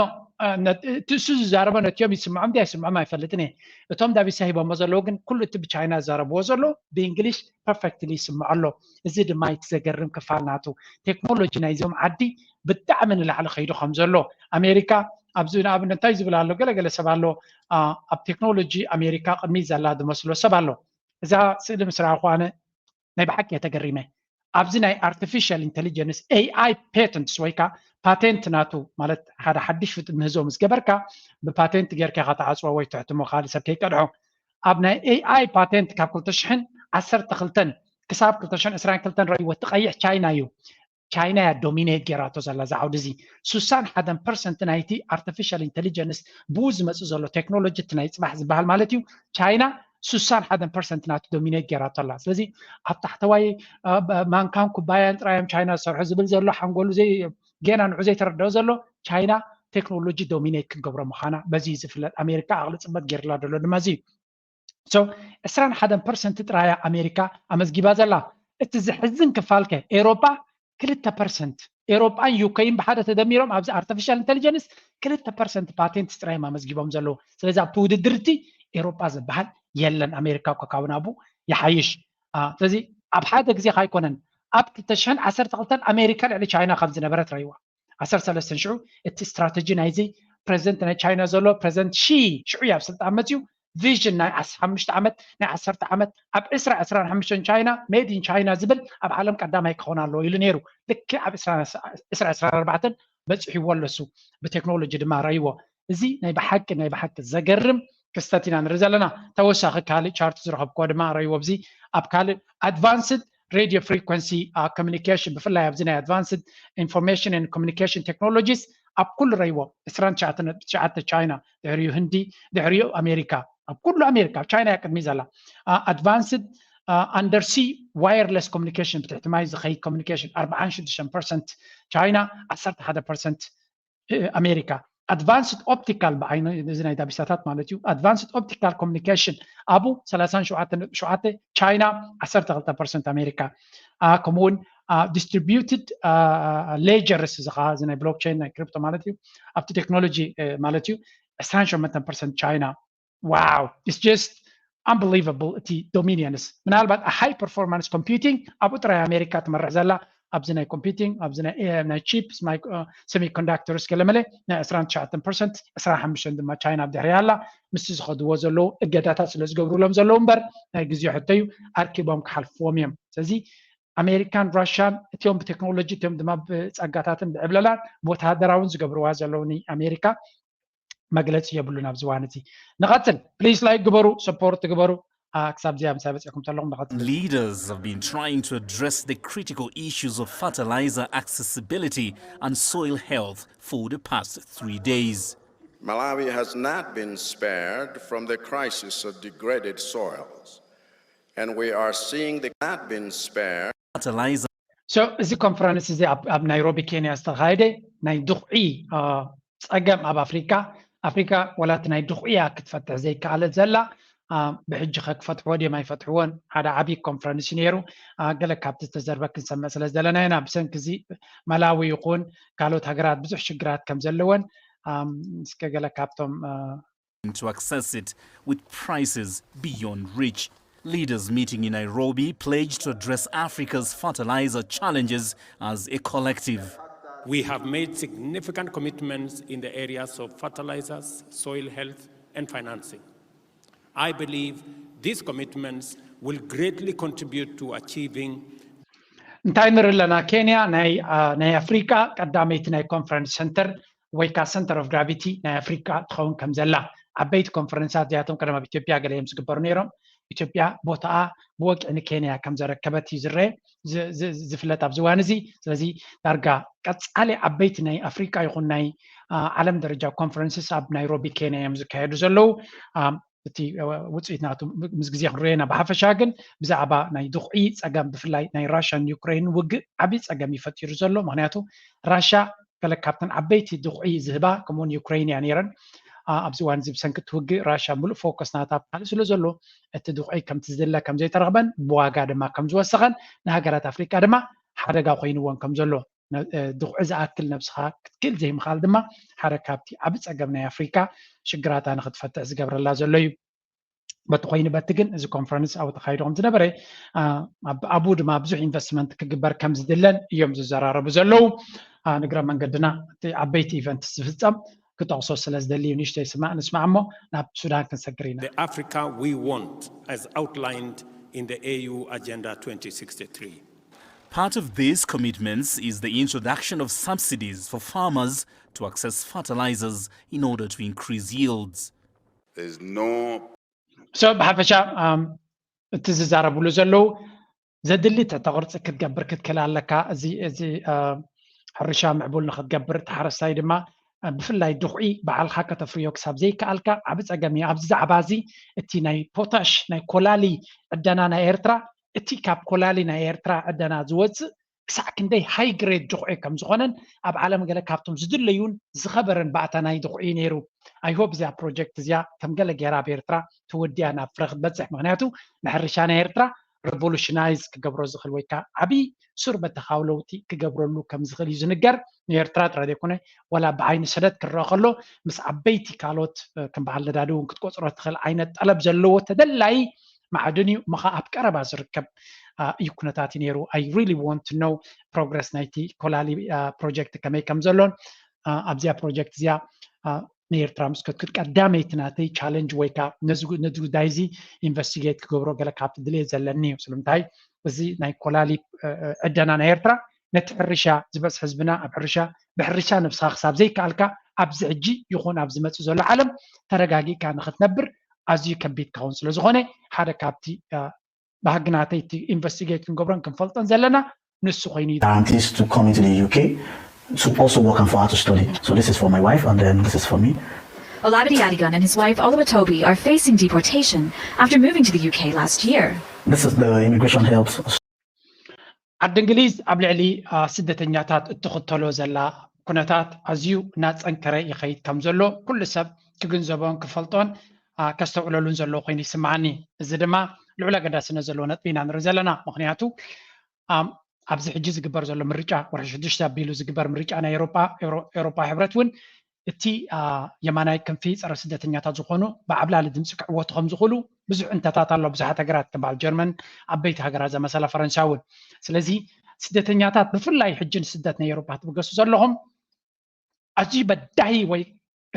እቲ እሱ ዝዛረቦ ነቲኦም ይስምዖም ድያ ይስምዖም ኣይፈልጥን እየ። እቶም ዳቢሳ ሂቦሞ ዘለዉ ግን ኩሉ እቲ ብቻይና ዝዛረብዎ ዘለዉ ብእንግሊሽ ፐርፌክትሊ ይስምዖ ኣሎ። እዚ ድማ እቲ ዘገርም ክፋል ናቱ። ቴክኖሎጂ ናይዞም ዓዲ ብጣዕሚ ንላዕሊ ከይዱ ከም ዘሎ ኣሜሪካ ኣብዚ ንኣብነት እንታይ ዝብል ኣሎ ገለገለ ሰብ ኣሎ ኣብ ቴክኖሎጂ ኣሜሪካ ቅድሚት ዘላ ዝመስሎ ሰብ ኣሎ። እዛ ስእሊ ምስ ረኣኹ ኣነ ናይ ብሓቂ እየ ተገሪመ። ኣብዚ ናይ ኣርቲፊሻል ኢንቴሊጀንስ ኤኣይ ፓተንትስ ወይ ከዓ ፓቴንት ናቱ ማለት ሓደ ሓድሽ ፍጥ ምህዞ ምስ ገበርካ ብፓቴንት ጌርካ ኢኻ ትዓፅዎ ወይ ትሕትሞ ካልእ ሰብ ከይቀድሖ። ኣብ ናይ ኤኣይ ፓቴንት ካብ ክልተ ሽሕን ዓሰርተ ክልተን ክሳብ ክልተ ሽሕን ዕስራን ክልተን ረእይዎ እቲ ቀይሕ ቻይና እዩ። ቻይና እያ ዶሚኔት ጌራቶ ዘላ እዚ ዓውዲ እዚ። ሱሳን ሓደን ፐርሰንት ናይቲ ኣርቲፊሻል ኢንቴሊጀንስ ብኡ ዝመፅእ ዘሎ ቴክኖሎጂ እቲ ናይ ፅባሕ ዝበሃል ማለት እዩ። ቻይና ሱሳን ሓደን ፐርሰንት ናቱ ዶሚኔት ጌራቶ ኣላ። ስለዚ ኣብ ታሕተዋይ ማንካን ኩባያን ጥራዮም ቻይና ዝሰርሑ ዝብል ዘሎ ሓንጎሉ ገና ንዑ ዘይተረድኦ ዘሎ ቻይና ቴክኖሎጂ ዶሚኔት ክትገብሮ ምዃና በዚ ዝፍለጥ ኣሜሪካ ኣቕሊ ፅበት ገይርላ ዘሎ ድማ እዚ እዩ። So ዕስራን ሓደን ፐርሰንት ጥራያ ኣሜሪካ ኣመዝጊባ ዘላ። እቲ ዝሕዝን ክፋልከ ኤሮጳ ክልተ ፐርሰንት ኤሮጳን ዩኬን ብሓደ ተደሚሮም ኣብዚ ኣርቲፊሻል ኢንቴሊጀንስ ክልተ ፐርሰንት ፓቴንት ጥራዮም ኣመዝጊቦም ዘለዉ። ስለዚ ኣብቲ ውድድር እቲ ኤሮጳ ዝበሃል የለን። ኣሜሪካ እኮ ካብ ናቡ ይሓይሽ። ስለዚ ኣብ ሓደ ግዜ ካይኮነን ኣብ ክልተ ሽሕን ዓሰርተ ክልተን ኣሜሪካ ልዕሊ ቻይና ከም ዝነበረት ረይዋ ዓሰርተ ሰለስተ ሽዑ እቲ ስትራተጂ ናይዚ ፕሬዚደንት ናይ ቻይና ዘሎ ፕሬዚደንት ሺ ሽዑ ኣብ ስልጣን መፅዩ ቪዥን ናይ ሓሙሽተ ዓመት ናይ ዓሰርተ ዓመት ኣብ ዕስራ ዕስራን ሓሙሽተን ቻይና ሜድ ኢን ቻይና ዝብል ኣብ ዓለም ቀዳማይ ክኾን ኣለዎ ኢሉ ነይሩ። ልክዕ ኣብ ዕስራ ዕስራን ኣርባዕተን በፂሕዎ ኣለሱ ብቴክኖሎጂ ድማ ረይዎ። እዚ ናይ ብሓቂ ናይ ብሓቂ ዘገርም ክስተት ኢና ንርኢ ዘለና። ተወሳኺ ካልእ ቻርት ዝረኸብክዎ ድማ ረይዎ ኣብዚ ኣብ ካልእ ኣድቫንስድ radio frequency communication ብፍላይ ኣብዚ ናይ advanced information and communication technologies ኣብ ኩሉ ረይዎ ዕስራን ትሽዓተ ነጥቢ ትሽዓተ ቻይና ድሕሪኡ ህንዲ ድሕሪኡ ኣሜሪካ ኣብ ኩሉ ኣሜሪካ ቻይና እያ ቅድሚ ዘላ advanced undersea wireless communication ብትሕቲ ማይ ዝኸይድ communication ኣርባዓን ሽዱሽተን ፐርሰንት ቻይና ዓሰርተ ሓደ ፐርሰንት ኣሜሪካ advanced optical ብዓይነ እዚ ናይ ዳቢሳታት ማለት እዩ advanced optical communication ኣብኡ ሰላሳን ሸውዓተን ነጥቢ ሸውዓተ ቻይና ዓሰርተ ክልተ ፐርሰንት ኣሜሪካ ከምኡውን distributed ledgers እዚ ከዓ እዚ ናይ blockchain ናይ crypto ማለት እዩ ኣብቲ ቴክኖሎጂ ማለት እዩ ዕስራን ሸሞንተን ፐርሰንት ቻይና wow it's just unbelievable እቲ dominance ምናልባት high performance computing ኣብኡ ጥራይ ኣሜሪካ ትመርሕ ዘላ ኣብዚ ናይ computing ኣብዚ ናይ chips semiconductors ገለመለ ናይ ዕስራን ትሽዓተን ፐርሰንት ዕስራን ሓሙሽተን ድማ ቻይና ኣብ ድሕሪያ ኣላ ምስቲ ዝኸድዎ ዘለዉ እገዳታት ስለ ዝገብሩሎም ዘለዉ እምበር ናይ ግዜ ሕቶ እዩ ኣርኪቦም ክሓልፍዎም እዮም ስለዚ ኣሜሪካን ራሽያን እቲኦም ብቴክኖሎጂ እቲኦም ድማ ብፀጋታትን ብዕብለላን ብወተሃደራውን ዝገብርዋ ዘለዉ ንኣሜሪካ መግለፂ የብሉን ኣብዚ እዋን እዚ ንቐፅል please like ግበሩ support ግበሩ ክሳብ ዚኣ ምሳይ በፂኹም ተለኹም ንቐፅል Leaders have been trying to address the critical issues of fertilizer accessibility and soil health for the past three days. Malawi has not been spared from the crisis of degraded soils, and we are seeing the not been spared. Fertilizer so እዚ ኮንፈረንስ እዚ ኣብ ናይሮቢ ኬንያ ዝተኻየደ ናይ ድኹዒ ፀገም ኣብ ኣፍሪካ ኣፍሪካ ወላ እቲ ናይ ድኹዒ እያ ክትፈትሕ ዘይከኣለት ዘላ ብሕጂ ከ ክፈትሕዎ ድዮም ኣይፈትሕዎን ሓደ ዓብዪ ኮንፈረንስ እዩ ነይሩ ገለ ካብቲ ዝተዘርበ ክንሰምዕ ስለ ዝደለና ኢና ብሰንኪ እዚ መላዊ ይኹን ካልኦት ሃገራት ብዙሕ ሽግራት ከም ዘለወን እስከ ገለ ካብቶም to access it with prices beyond reach. Leaders meeting in Nairobi pledged to address Africa's fertilizer challenges as a collective. We have made significant commitments in the areas of fertilizers, soil health, and financing. I believe these commitments will greatly contribute to achieving እንታይ ንርኢ ኣለና ኬንያ ናይ ኣፍሪቃ ቀዳመይቲ ናይ ኮንፈረንስ ሰንተር ወይ ከዓ center of gravity ናይ ኣፍሪካ ትኸውን ከም ዘላ ዓበይቲ ኮንፈረንሳት እዚኣቶም ቀደም ኣብ ኢትዮጵያ ገለ እዮም ዝግበሩ ነይሮም ኢትዮጵያ ቦታኣ ብወግዒ ንኬንያ ከም ዘረከበት እዩ ዝረአ ዝፍለጥ ኣብዚ እዋን እዚ ስለዚ ዳርጋ ቀፃሊ ዓበይቲ ናይ ኣፍሪካ ይኹን ናይ ዓለም ደረጃ ኮንፈረንስስ ኣብ ናይሮቢ ኬንያ እዮም ዝካየዱ ዘለዉ እቲ ውፅኢት ናቱ ምስ ግዜ ክንሪኦ ኢና ብሓፈሻ ግን ብዛዕባ ናይ ድኹዒ ፀገም ብፍላይ ናይ ራሽያን ዩክሬን ውግእ ዓብዪ ፀገም እዩ ፈጢሩ ዘሎ ምክንያቱ ራሽያ ገለ ካብተን ዓበይቲ ድኹዒ ዝህባ ከምኡውን ዩክሬን እያ ነይረን ኣብዚ እዋን እዚ ብሰንኪ እቲ ውግእ ራሽያ ሙሉእ ፎከስ ናታ ኣብ ካልእ ስለ ዘሎ እቲ ድኹዒ ከምቲ ዝድለ ከም ዘይተረኽበን ብዋጋ ድማ ከም ዝወሰኸን ንሃገራት ኣፍሪካ ድማ ሓደጋ ኮይንዎን ከም ዘሎ ድኹዒ ዝኣክል ነብስኻ ክትክእል ዘይምኻል ድማ ሓደ ካብቲ ዓቢ ጸገም ናይ ኣፍሪካ ሽግራታ ንክትፈትሕ ዝገብረላ ዘሎ እዩ። በቲ ኮይኑ በቲ ግን እዚ ኮንፈረንስ ኣብኡ ተኻይዱ ከም ዝነበረ ኣብኡ ድማ ብዙሕ ኢንቨስትመንት ክግበር ከም ዝድለን እዮም ዝዘራረቡ ዘለዉ። ንግረ መንገድና እቲ ዓበይቲ ኢቨንት ዝፍጸም ክጠቕሶ ስለ ዝደሊ እዩ ንእሽተይ ስማዕ ንስማዕ እሞ ናብ ሱዳን ክንሰግር ኢና። The Africa we want as outlined in the A U Agenda twenty sixty-three. Part of these commitments is the introduction of subsidies for farmers to access fertilizers in order to increase yields. There's no so ብሓፈሻ እቲ ዝዛረብሉ ዘለዉ ዘድሊ ትሕተ ቅርፂ ክትገብር ክትክእል ኣለካ። እዚ እዚ ሕርሻ ምዕቡል ንክትገብር፣ እቲ ሓረስታይ ድማ ብፍላይ ድኹዒ ባዕልካ ከተፍርዮ ክሳብ ዘይከኣልካ ዓብ ፀገም እዩ። ኣብዚ ዛዕባ እዚ እቲ ናይ ፖታሽ ናይ ኮላሊ ዕደና ናይ ኤርትራ፣ እቲ ካብ ኮላሊ ናይ ኤርትራ ዕደና ዝወፅእ ክሳዕ ክንደይ ሃይ ግሬድ ድኹዒ ከም ዝኾነን ኣብ ዓለም ገለ ካብቶም ዝድለዩን ዝኸበረን ባእታ ናይ ድኹዒ ነይሩ። I hope እዚኣ ፕሮጀክት እዚኣ ከም ገለ ገይራ ኣብ ኤርትራ ተወዲኣ ናብ ፍረ ክትበፅሕ፣ ምክንያቱ ንሕርሻ ናይ ኤርትራ ሬቮሉሽናይዝ ክገብሮ ዝኽእል ወይ ከዓ ዓብዪ ሱር በተኻዊ ለውጢ ክገብረሉ ከም ዝኽእል እዩ ዝንገር። ንኤርትራ ጥራይ ዘይኮነ ዋላ ብዓይኒ ሰደድ ክረአ ከሎ ምስ ዓበይቲ ካልኦት ከም በዓል ነዳዲ እውን ክትቆፅሮ ትኽእል ዓይነት ጠለብ ዘለዎ ተደላይ ማዕድን እዩ። እሞ ከዓ ኣብ ቀረባ ዝርከብ እዩ ኩነታት እዩ ነይሩ። I really want to know progress ናይቲ ኮላሊ ፕሮጀክት ከመይ ከም ዘሎን ኣብዚኣ ፕሮጀክት እዚኣ ንኤርትራ ምስ ከትክድ ቀዳመይቲ ናተይ ቻለንጅ ወይ ከዓ ነዚ ጉዳይ እዚ ኢንቨስቲጌት ክገብሮ ገለ ካብቲ ድልየት ዘለኒ እዩ። ስለምንታይ እዚ ናይ ኮላሊ ዕደና ናይ ኤርትራ ነቲ ሕርሻ ዝበፅሕ ህዝብና ኣብ ሕርሻ ብሕርሻ ነብስኻ ክሳብ ዘይከኣልካ ኣብዚ ሕጂ ይኹን ኣብ ዝመፅእ ዘሎ ዓለም ተረጋጊእካ ንክትነብር ኣዝዩ ከቢድ ክኸውን ስለ ዝኾነ ሓደ ካብቲ ባህጊ ናተይ እቲ ኢንቨስቲጌት ክንገብሮን ክንፈልጦን ዘለና ንሱ ኮይኑ እዩ። Scientists to come into the U K to also work and for her to study. So this is for my wife and then this is for me. Olabide Adigun and his wife Oluwatobi are facing deportation after moving to the U K last year. This is the immigration helps. ዓዲ እንግሊዝ ኣብ ልዕሊ ስደተኛታት እትኽተሎ ዘላ ኩነታት ኣዝዩ እናፀንከረ ይኸይድ ከም ዘሎ ኩሉ ሰብ ክግንዘቦን ክፈልጦን ከስተውዕለሉን ዘለዎ ኮይኑ ይስምዓኒ። እዚ ድማ ልዑል ኣገዳስነት ዘለዎ ነጥቢ ኢና ንርኢ ዘለና። ምክንያቱ ኣብዚ ሕጂ ዝግበር ዘሎ ምርጫ ወርሒ ሽዱሽተ ኣቢሉ ዝግበር ምርጫ ናይ ኤሮጳ ኤሮጳ ሕብረት እውን እቲ የማናይ ክንፊ ፀረ ስደተኛታት ዝኾኑ ብዓብላሊ ድምፂ ክዕወቱ ከም ዝኽእሉ ብዙሕ እንተታት ኣሎ። ብዙሓት ሃገራት ከም በዓል ጀርመን ዓበይቲ ሃገራት ዘመሰላ ፈረንሳ እውን። ስለዚ ስደተኛታት ብፍላይ ሕጂ ንስደት ናይ ኤሮጳ ትብገሱ ዘለኹም ኣዝዩ በዳሂ ወይ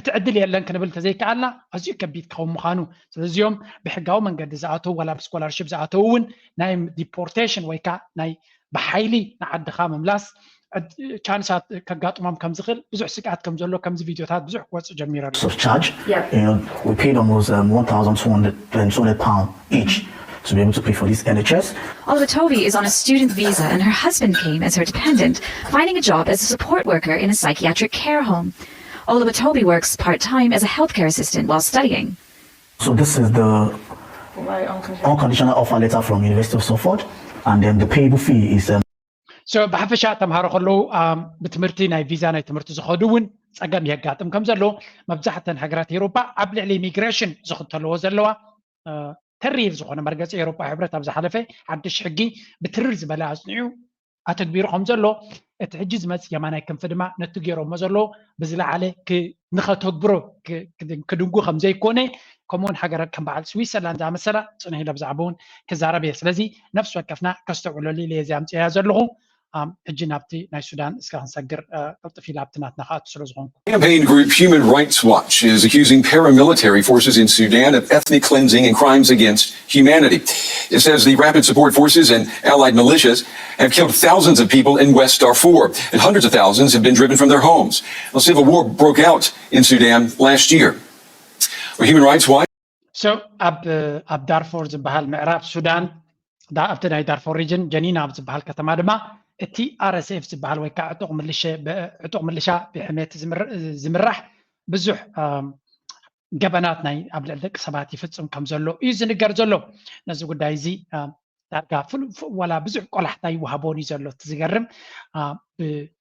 እቲ ዕድል የለን ክንብል እንተዘይከኣልና ኣዝዩ ከቢድ ክኸውን ምዃኑ። ስለዚኦም ብሕጋዊ መንገዲ ዝኣተው ዋላ ብስኮላርሽፕ ዝኣተው እውን ናይ ዲፖርቴሽን ወይ ከዓ ናይ ብሓይሊ ንዓድኻ ምምላስ ቻንሳት ከጋጥሞም ከም ዝኽእል ብዙሕ ስግኣት ከም ዘሎ ከምዚ ቪድዮታት ብዙሕ ክወፅእ ጀሚሩ ኣሎ። Of charge. You know, we paid almost um, one thousand two hundred um, two hundred pound each to be able to pay for this N H S. Olabatobi is on a student visa and her husband came as her dependent, finding a job as a support worker in a psychiatric care home. Olabatobi works part-time as a healthcare assistant while studying. So this is the unconditional offer letter from University of Salford, and then the payable fee is um, so ብሓፈሻ ተምሃሮ ከለዉ ብትምህርቲ ናይ ቪዛ ናይ ትምህርቲ ዝኸዱ እውን ፀገም የጋጥም ከም ዘሎ መብዛሕተን ሃገራት ኤሮፓ ኣብ ልዕሊ ኢሚግሬሽን ዝኽተልዎ ዘለዋ ተሪር ዝኾነ መርገፂ ኤሮፓ ሕብረት ኣብ ዝሓለፈ ሓድሽ ሕጊ ብትርር ዝበለ ኣፅኒዑ ኣተግቢሩ ከም ዘሎ እቲ ሕጂ ዝመፅእ የማናይ ክንፊ ድማ ነቲ ገይሮሞ ዘሎ ብዝለዓለ ንኸተግብሮ ክድንጉ ከም ዘይኮነ ከምኡውን ሃገራት ከም በዓል ስዊሰርላንድ ዝኣመሰላ ፅንሕ ኢለ ብዛዕባ እውን ክዛረብ እየ። ስለዚ ነፍሲ ወከፍና ከስተውዕለሉ ኢለ እዚ ኣምፅእያ ዘለኹ። ሕጂ ናብቲ ናይ ሱዳን እስከ ክንሰግር ቅልጥፍ ኢለ ኣብቲ ናትና ክኣቱ ስለ ዝኾንኩ። Campaign group Human Rights Watch is accusing paramilitary forces in Sudan of ethnic cleansing and crimes against humanity. It says the Rapid Support Forces and allied militias have killed thousands of people in West Darfur, and hundreds of thousands have been driven from their homes. A civil war broke out in Sudan last year. Well, Human Rights Watch so ኣብ ኣብ ዳርፎር ዝበሃል ምዕራብ ሱዳን ኣብቲ ናይ ዳርፎር ሪጅን ጀኒና ኣብ ዝበሃል ከተማ ድማ እቲ R S F ዝበሃል ወይ ከዓ ዕጡቕ ምልሻ ብሕሜት ዝምራሕ ብዙሕ ገበናት ናይ ኣብ ልዕሊ ደቂ ሰባት ይፍፅም ከም ዘሎ እዩ ዝንገር ዘሎ። ነዚ ጉዳይ እዚ ዳርጋ ዋላ ብዙሕ ቆላሕታ ይወሃቦን እዩ ዘሎ። እቲ ዝገርም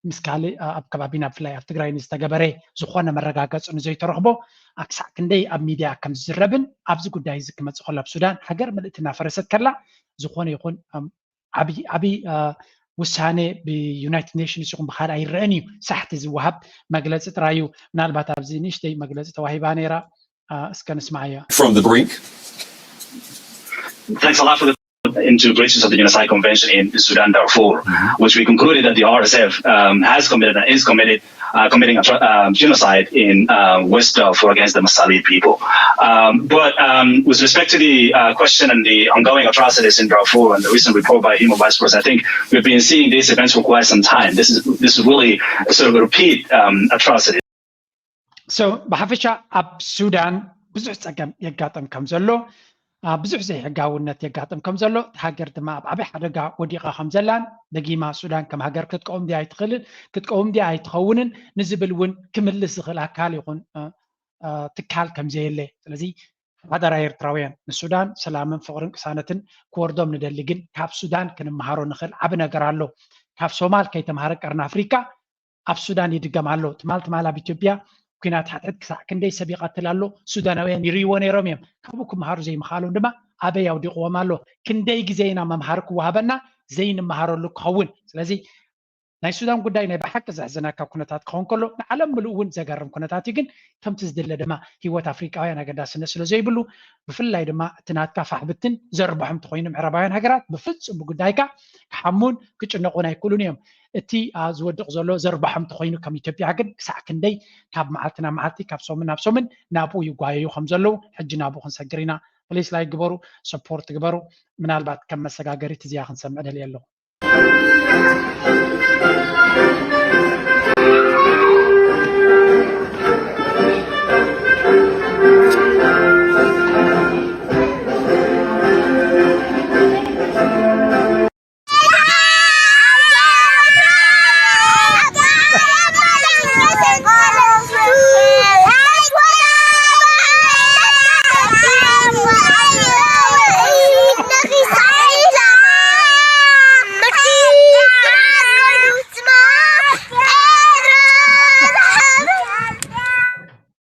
ምስ ካልእ ኣብ ከባቢና ብፍላይ ኣብ ትግራይ ንዝተገበረ ዝኾነ መረጋገፂ ንዘይተረኽቦ ክሳዕ ክንደይ ኣብ ሚድያ ከም ዝዝረብን ኣብዚ ጉዳይ እዚ ክመፅእ ከሎ ኣብ ሱዳን ሃገር ምልእቲ እናፈረሰት ከላ ዝኾነ ይኹን ዓብዪ ዓብዪ ውሳኔ ብዩናይትድ ኔሽንስ ይኹን ብካልእ ኣይረአን እዩ። ሳሕቲ ዝወሃብ መግለፂ ጥራይ እዩ። ምናልባት ኣብዚ ንእሽተይ መግለፂ ተዋሂባ ነይራ እስከ ንስማዓያ። From the brink. Thanks a lot for the into breaches of the Genocide Convention in Sudan Darfur, which we concluded that the R S F um, has committed and is committed uh, committing atro- um, genocide in uh, West Darfur against the Masalit people. Um, but um, with respect to the uh, question and the ongoing atrocities in Darfur and the recent report by Human Rights Watch, I think we've been seeing these events for quite some time. This is this is really a sort of a repeat um, atrocity. So ብሓፈሻ ኣብ ሱዳን ብዙሕ ፀገም የጋጥም ከም ዘሎ፣ ብዙሕ ዘይሕጋውነት የጋጥም ከም ዘሎ፣ ሃገር ድማ ኣብ ዓብይ ሓደጋ ወዲቓ ከም ዘላን፣ ደጊማ ሱዳን ከም ሃገር ክትቀውም ድያ ኣይትኽእልን፣ ክትቀውም ድያ ኣይትኸውንን ንዝብል እውን ክምልስ ዝኽእል ኣካል ይኹን ትካል ከም ዘየለ። ስለዚ ሓደራ ኤርትራውያን፣ ንሱዳን ሰላምን ፍቕርን ቅሳነትን ክወርዶም ንደሊ፣ ግን ካብ ሱዳን ክንመሃሮ ንኽእል ዓቢ ነገር ኣሎ። ካብ ሶማል ከይተምሃረ ቀርኒ ኣፍሪካ ኣብ ሱዳን ይድገም ኣሎ። ትማል ትማል ኣብ ኢትዮጵያ ኲናት ሕድሕድ ክሳዕ ክንደይ ሰብ ይቐትል ኣሎ። ሱዳናውያን ይርእይዎ ነይሮም እዮም። ካብኡ ክመሃሩ ዘይምኽኣሎም ድማ ኣበይ ኣውዲቕዎም ኣሎ? ክንደይ ግዜ ኢና መምሃሪ ክወሃበና ዘይንመሃረሉ ክኸውን? ስለዚ ናይ ሱዳን ጉዳይ ናይ ብሓቂ ዘሕዝነካ ኩነታት ክኸውን ከሎ ንዓለም ምሉእ እውን ዘገርም ኩነታት እዩ። ግን ከምቲ ዝድለ ድማ ህይወት ኣፍሪቃውያን ኣገዳስነት ስለ ዘይብሉ ብፍላይ ድማ እቲ ናትካ ፋሕብትን ዘርብሖም ተኮይኑ ምዕራባውያን ሃገራት ብፍጹም ብጉዳይካ ክሓሙን ክጭነቁን ኣይክእሉን እዮም። እቲ ዝወድቕ ዘሎ ዘርብሖም ተኮይኑ ከም ኢትዮጵያ ግን ክሳዕ ክንደይ ካብ መዓልቲ ናብ መዓልቲ ካብ ሰሙን ናብ ሰሙን ናብኡ ይጓየዩ ከም ዘለዉ ሕጂ ናብኡ ክንሰግር ኢና። ፕሊስ ላይክ ግበሩ፣ ሰፖርት ግበሩ። ምናልባት ከም መሰጋገሪት እዚኣ ክንሰምዕ ደልየ ኣለኹ።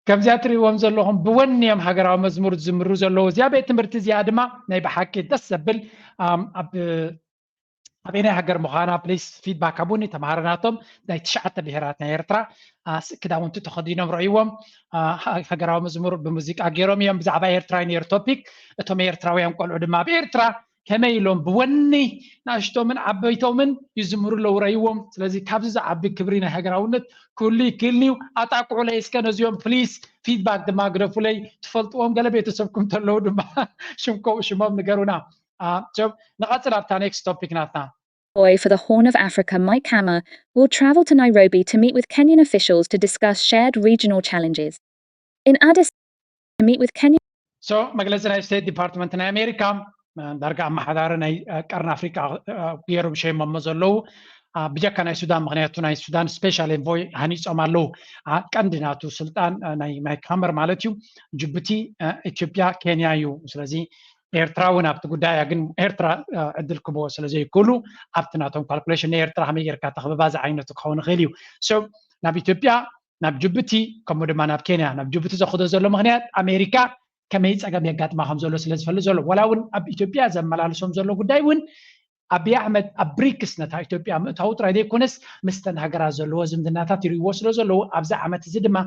ከምዚኣ ትርእይዎም ዘለኹም ብወኒ እዮም ሃገራዊ መዝሙር ዝዝምሩ ዘለዉ። እዚኣ ቤት ትምህርቲ እዚኣ ድማ ናይ ብሓቂ ደስ ዘብል ኣብ ኣበየናይ ሃገር ምዃና ፕሊስ ፊድባክ ሃቡኒ። ተምሃሮ ናቶም ናይ ትሽዓተ ብሄራት ናይ ኤርትራ ክዳውንቲ ተኸዲኖም ረእይዎም ሃገራዊ መዝሙር ብሙዚቃ ገይሮም እዮም። ብዛዕባ ኤርትራ እዩ ነይሩ ቶፒክ። እቶም ኤርትራውያን ቆልዑ ድማ ኣብ ኤርትራ ከመይ ኢሎም ብወኒ ንእሽቶምን ዓበይቶምን ይዝምሩ ኣለዉ ረእይዎም። ስለዚ ካብዚ ዝዓቢ ክብሪ ናይ ሃገራውነት ክህሉ ይክእልኒ እዩ። ኣጣቅዑለይ እስከ ነዚኦም ፕሊስ ፊድባክ ድማ ግደፉለይ። ትፈልጥዎም ገለ ቤተሰብኩም ተለዉ ድማ ሽምኮ ሽሞም ንገሩና። ንቐጽል ኣብታ ኔክስት ቶፒክ ናትና። Envoy for the Horn of Africa, Mike Hammer, will travel to Nairobi to meet with Kenyan officials to discuss shared regional challenges. In Addis, to meet with Kenyan ሶ መግለፂ ናይ ስቴት ዲፓርትመንት ናይ ኣሜሪካ ዳርጋ ኣመሓዳሪ ናይ ቀርኒ ኣፍሪቃ ገይሮም ሸይሞሞ ዘለዉ ብጀካ ናይ ሱዳን፣ ምክንያቱ ናይ ሱዳን ስፔሻል ኤንቮይ ሃኒፆም ኣለዉ። ቀንዲ ናቱ ስልጣን ናይ ማይክ ሃመር ማለት እዩ ጅቡቲ፣ ኢትዮጵያ፣ ኬንያ እዩ። ስለዚ ኤርትራ እውን ኣብቲ ጉዳይ እያ፣ ግን ኤርትራ ዕድል ክህብዎ ስለ ዘይክእሉ ኣብቲ ናቶም ካልኩሌሽን ንኤርትራ ከመይ ጌርካ ተኽብባ ዝዓይነቱ ክኸውን ይኽእል እዩ። ሶ ናብ ኢትዮጵያ፣ ናብ ጅቡቲ፣ ከምኡ ድማ ናብ ኬንያ። ናብ ጅቡቲ ዘኽዶ ዘሎ ምኽንያት ኣሜሪካ ከመይ ፀገም የጋጥማ ከም ዘሎ ስለ ዝፈልጥ ዘሎ፣ ዋላ እውን ኣብ ኢትዮጵያ ዘመላልሶም ዘሎ ጉዳይ እውን ኣብይ ኣሕመድ ኣብ ብሪክስ ነታ ኢትዮጵያ ምእታው ጥራይ ዘይኮነስ ምስተን ሃገራት ዘለዎ ዝምድናታት ይርእይዎ ስለ ዘለዉ ኣብዚ ዓመት እዚ ድማ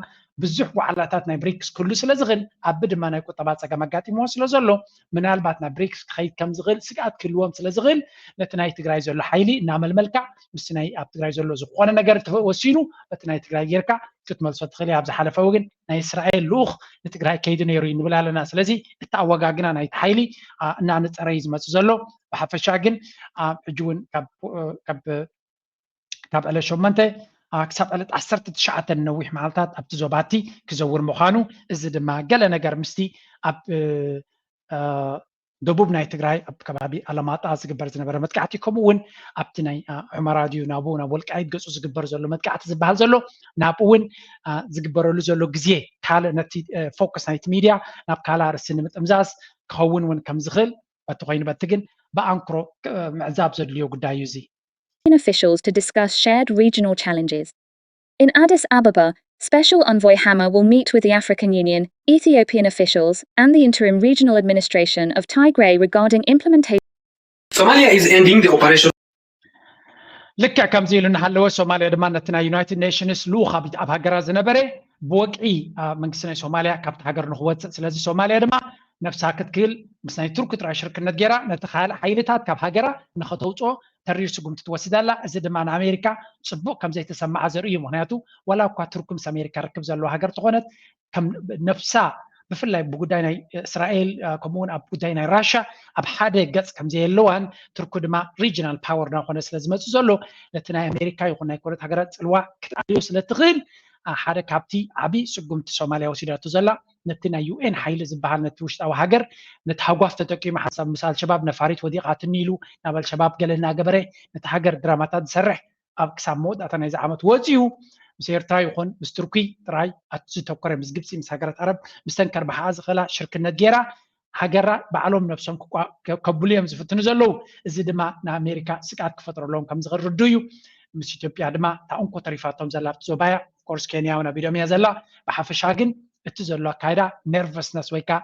ብዙሕ ዋዕላታት ናይ ብሪክስ ክህሉ ስለ ዝኽእል ኣቢ ድማ ናይ ቁጠባ ፀገም ኣጋጢምዎ ስለ ዘሎ ምናልባት ናብ ብሪክስ ክኸይድ ከም ዝኽእል ስግኣት ክህልዎም ስለ ዝኽእል ነቲ ናይ ትግራይ ዘሎ ሓይሊ እናመልመልካ ምስቲ ናይ ኣብ ትግራይ ዘሎ ዝኾነ ነገር ወሲኑ በቲ ናይ ትግራይ ጌርካ ክትመልሶ ትኽእል እያ። ኣብ ዝሓለፈ እውን ናይ እስራኤል ልኡኽ ንትግራይ ከይዱ ነይሩ እዩ ንብል ኣለና። ስለዚ እቲ ኣወጋግና ናይቲ ሓይሊ እናነፀረ እዩ ዝመፅእ ዘሎ። ብሓፈሻ ግን ሕጂ እውን ካብ ዕለት ሸሞንተ ክሳብ ዕለት ዓሰርተ ትሽዓተ ንነዊሕ መዓልታት ኣብቲ ዞባቲ ክዘውር ምዃኑ፣ እዚ ድማ ገለ ነገር ምስቲ ኣብ ደቡብ ናይ ትግራይ ኣብ ከባቢ ኣለማጣ ዝግበር ዝነበረ መጥቃዕቲ፣ ከምኡ እውን ኣብቲ ናይ ሑመራ ድዩ ናብኡ ናብ ወልቃይት ገፁ ዝግበር ዘሎ መጥቃዕቲ ዝበሃል ዘሎ ናብኡ እውን ዝግበረሉ ዘሎ ግዜ ካልእ ነቲ ፎከስ ናይቲ ሚድያ ናብ ካልእ ኣርእስቲ ንምጥምዛዝ ክኸውን እውን ከም ዝኽእል በቲ ኮይኑ በቲ ግን ብኣንክሮ ምዕዛብ ዘድልዮ ጉዳይ እዩ እዚ። Officials to discuss shared regional challenges. In Addis Ababa, Special Envoy Hammer will meet with the African Union, Ethiopian officials, and the interim regional administration of Tigray regarding implementation. Somalia is ending the operation. ልክዕ ከምዚ ኢሉ እናሃለወ ሶማልያ ድማ ነቲ ናይ ዩናይትድ ኔሽንስ ልኡኽ ኣብ ሃገራ ዝነበረ ብወግዒ መንግስቲ ናይ ሶማልያ ካብቲ ሃገር ንክወፅእ፣ ስለዚ ሶማልያ ድማ ነብሳ ክትክእል ምስ ናይ ቱርኪ ጥራይ ሽርክነት ገይራ ነቲ ካልእ ሓይልታት ካብ ሃገራ ንኸተውፅኦ ተሪር ስጉምቲ ትወስድ ኣላ። እዚ ድማ ንኣሜሪካ ፅቡቅ ከም ዘይተሰማዓ ዘርኢ እዩ። ምክንያቱ ዋላ እኳ ቱርኪ ምስ ኣሜሪካ ርክብ ዘለዋ ሃገር ተኾነት፣ ከም ነብሳ ብፍላይ ብጉዳይ ናይ እስራኤል ከምኡውን ኣብ ጉዳይ ናይ ራሻ ኣብ ሓደ ገፅ ከም ዘየለዋን ቱርኪ ድማ ሪጅናል ፓወር እናኾነ ስለ ዝመፅእ ዘሎ ነቲ ናይ ኣሜሪካ ይኹን ናይ ኮረት ሃገራት ፅልዋ ክትኣልዮ ስለ ትኽእል ሓደ ካብቲ ዓብዪ ስጉምቲ ሶማልያ ወሲዳቶ ዘላ ነቲ ናይ ዩኤን ሓይሊ ዝበሃል ነቲ ውሽጣዊ ሃገር ነቲ ሃጓፍ ተጠቂሙ ሓንሳብ ምስ ኣልሸባብ ነፋሪት ወዲቓትኒ ኢሉ ናብ ኣልሸባብ ገለ እናገበረ ነቲ ሃገር ድራማታት ዝሰርሕ ኣብ ክሳብ መወዳእታ ናይዚ ዓመት ወፂኡ ምስ ኤርትራ ይኹን ምስ ቱርኪ ጥራይ ኣቱ ዝተኮረ ምስ ግብፂ ምስ ሃገራት ዓረብ ምስ ተንከር ብሓኣ ዝኽእላ ሽርክነት ገይራ ሃገራ ባዕሎም ነብሶም ከብሉ እዮም ዝፍትኑ ዘለዉ። እዚ ድማ ንኣሜሪካ ስግኣት ክፈጥረሎም ከም ዝኽእል ርዱ እዩ። ምስ ኢትዮጵያ ድማ እታ እንኮ ተሪፋቶም ዘላ ኣብቲ ዞባያ ኮርስ ኬንያ እውን ኣቢዶም እያ ዘላ። ብሓፈሻ ግን እቲ ዘሎ ኣካይዳ ነርቨስነስ ወይ ከዓ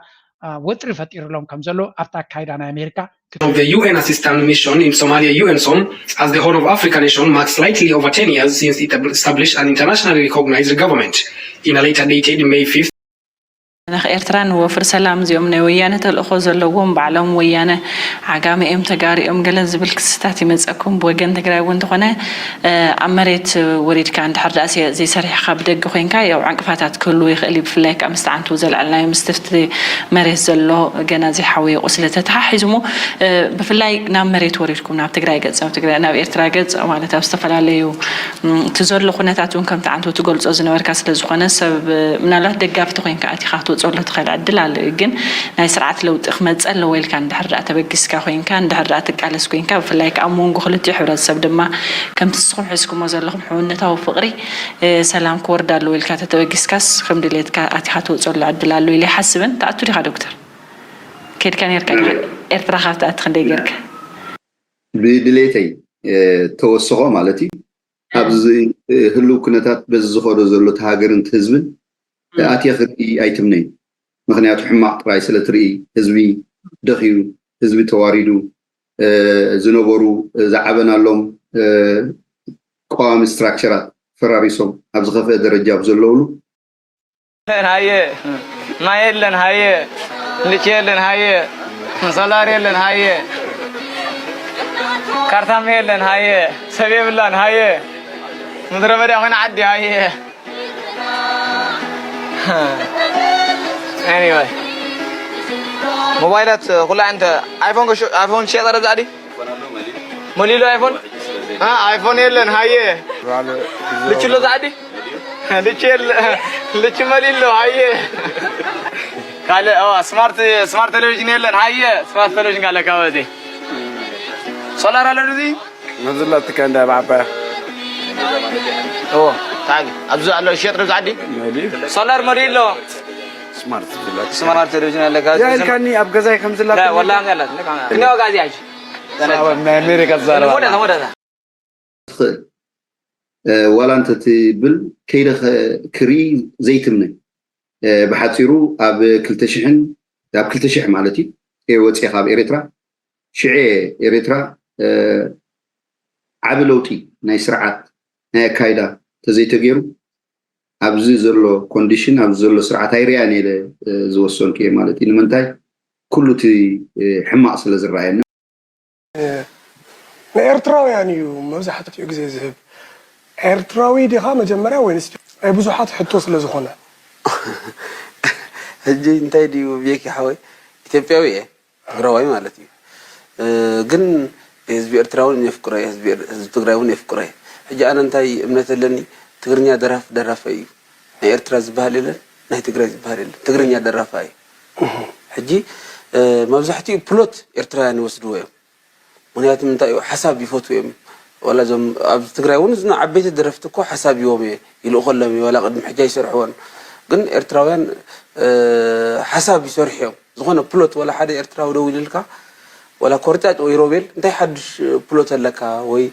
ወጥሪ ፈጢሩሎም ከም ዘሎ ኣብቲ ኣካይዳ ናይ ኣሜሪካ The U N assistance mission in Somalia, UNSOM, as the Horn of Africa nation marks slightly over ten years since it established an internationally recognized government. In a letter dated May fifth, ንኽ ኤርትራን ወፍሪ ሰላም እዚኦም ናይ ወያነ ተልእኾ ዘለዎም ባዕሎም ወያነ ዓጋመ እዮም ተጋሩ እዮም ገለ ዝብል ክስታት ይመፀኩም። ብወገን ትግራይ እውን እንተኾነ ኣብ መሬት ወሪድካ እንድሕር ደኣ ዘይሰሪሕኻ ብደገ ኮይንካ ያው ዕንቅፋታት ክህልዎ ይኽእል እዩ። ብፍላይ ከዓ ምስቲ ዓንቱ ዘልዐልናዮ ምስቲ ኣብቲ መሬት ዘሎ ገና ዘይሓወየ ቁስሊ ተተሓሒዙ እሞ ብፍላይ ናብ መሬት ወሪድኩም ናብ ትግራይ ገፅ ናብ ትግራይ ናብ ኤርትራ ገፅ ማለት ኣብ ዝተፈላለዩ እቲ ዘሎ ኩነታት እውን ከምቲ ዓንቱ ትገልፆ ዝነበርካ ስለ ዝኾነ ሰብ ምናልባት ደጋፊ ተኮይንካ ኣቲኻ ክትወፀሉ ትኽእል ዕድል ኣሎ እዩ። ግን ናይ ስርዓት ለውጢ ክመፀ ኣለዎ ኢልካ እንድሕር ደኣ ተበጊስካ ኮይንካ እንድሕር ደኣ ትቃለስ ኮይንካ ብፍላይ ከዓ ኣብ መንጎ ክልቲኡ ሕብረተሰብ ድማ ከምቲ ንስኹም ሒዝኩሞ ዘለኹም ሕውነታዊ ፍቕሪ ሰላም ክወርድ ኣለዎ ኢልካ ተተበጊስካስ ከም ድሌትካ ኣቲኻ ትወፀሉ ዕድል ኣሎ ኢለ ይሓስብን። ትኣቱ ዲኻ ዶክተር? ከድካ ነርካ ዲኻ ኤርትራ ካብ ትኣቲ ክንደይ ጌርካ? ብድሌተይ ተወስኾ ማለት እዩ። ኣብዚ ህልው ኩነታት በዚ ዝኸዶ ዘሎ እቲ ሃገርን እቲ ህዝብን ኣትየ ክርኢ ኣይትምነይ። ምክንያቱ ሕማቕ ጥራይ ስለ ትርኢ ህዝቢ ደኽዩ፣ ህዝቢ ተዋሪዱ፣ ዝነበሩ ዝዓበናሎም ቀዋሚ ስትራክቸራት ፈራሪሶም ኣብ ዝኸፍአ ደረጃ ኣብ ዘለውሉ ሃየ ማይ የለን ሃየ ልጭ የለን ሃየ ሶላር የለን ሃየ ካርታም የለን ሃየ ሰብ የብላን ሃየ ምድረ በዳ ኮይነ ዓዲ ሃየ anyway ሞባይላት ኩላ እንተ ኣይፎን ኣይፎን ሸጠረ ዛዕዲ መሊሉ ኣይፎን ኣይፎን የለን ሃየ ልችሎ ዛዕዲ ልች የለ ልች መሊሎ ሃየ ካልእ ስማርት ስማርት ቴሌቪዥን የለን ሃየ ስማርት ቴሌቪዥን ካለ ካበዚ ሶላር ኣለ ዱዚ መዝላትካ እንዳ ባባ ኦ ታግ ኣብዚ ኣሎ ሸጥ ዶ ዛዕዲ ሶላር መሊሎ ስማርት ዝላክ ስማርት ቴሌቪዥን ኣለካ ያልካኒ ኣብ ገዛይ ከም ዝላክ ወላ ጋላት ክንደይ ዋጋ እዚኣ ሕጂ ናይ ኣሜሪካ ዝዛረባ ወደታ ወደታ ትኽእል ዋላ እንተትብል ከይደ ክርኢ ዘይትምነ ብሓፂሩ ኣብ ክልተ ሽሕን ኣብ ክልተ ሽሕ ማለት እዩ ወፂኻ ኣብ ኤርትራ ሽዐ ኤርትራ ዓቢ ለውጢ ናይ ስርዓት ናይ ኣካይዳ ተዘይተገይሩ ኣብዚ ዘሎ ኮንዲሽን ኣብዚ ዘሎ ስርዓት ኣይርያን ኢለ ዝወሰንኩ እየ ማለት እዩ ንምንታይ ኩሉ እቲ ሕማቕ ስለ ዝረኣየኒ ንኤርትራውያን እዩ መብዛሕትኡ ግዜ ዝህብ። ኤርትራዊ ዲኻ መጀመርያ ወይንስ ናይ ብዙሓት ሕቶ ስለ ዝኾነ? ሕጂ እንታይ ድዩ ቤኪ ሓወይ ኢትዮጵያዊ እየ ትግራዋይ ማለት እዩ ግን ህዝቢ ኤርትራ እውን የፍቅሮ ህዝቢ ትግራይ እውን የፍቅሮ ሕጂ ኣነ እንታይ እምነት ኣለኒ ትግርኛ ደራፍ ደራፋይ እዩ ናይ ኤርትራ ዝበሃል የለን ናይ ትግራይ ዝበሃል የለን ትግርኛ ደራፋይ ሕጂ መብዛሕትኡ ፕሎት ኤርትራውያን ይወስድዎ እዮም ምክንያቱ ምንታይ እዩ ሓሳብ ይፈትዉ እዮም ዋላ እዞም ኣብ ትግራይ እውን እዝና ዓበይቲ ደረፍቲ እኮ ሓሳብ ይዎም እየ ይልእኸሎም እዩ ዋላ ቅድሚ ሕጂ ኣይሰርሕዎን ግን ኤርትራውያን ሓሳብ ይሰርሑ እዮም ዝኾነ ፕሎት ዋላ ሓደ ኤርትራዊ ደው ኢልልካ ዋላ ኮርጫጭ ወይ ሮቤል እንታይ ሓድሽ ፕሎት ኣለካ ወይ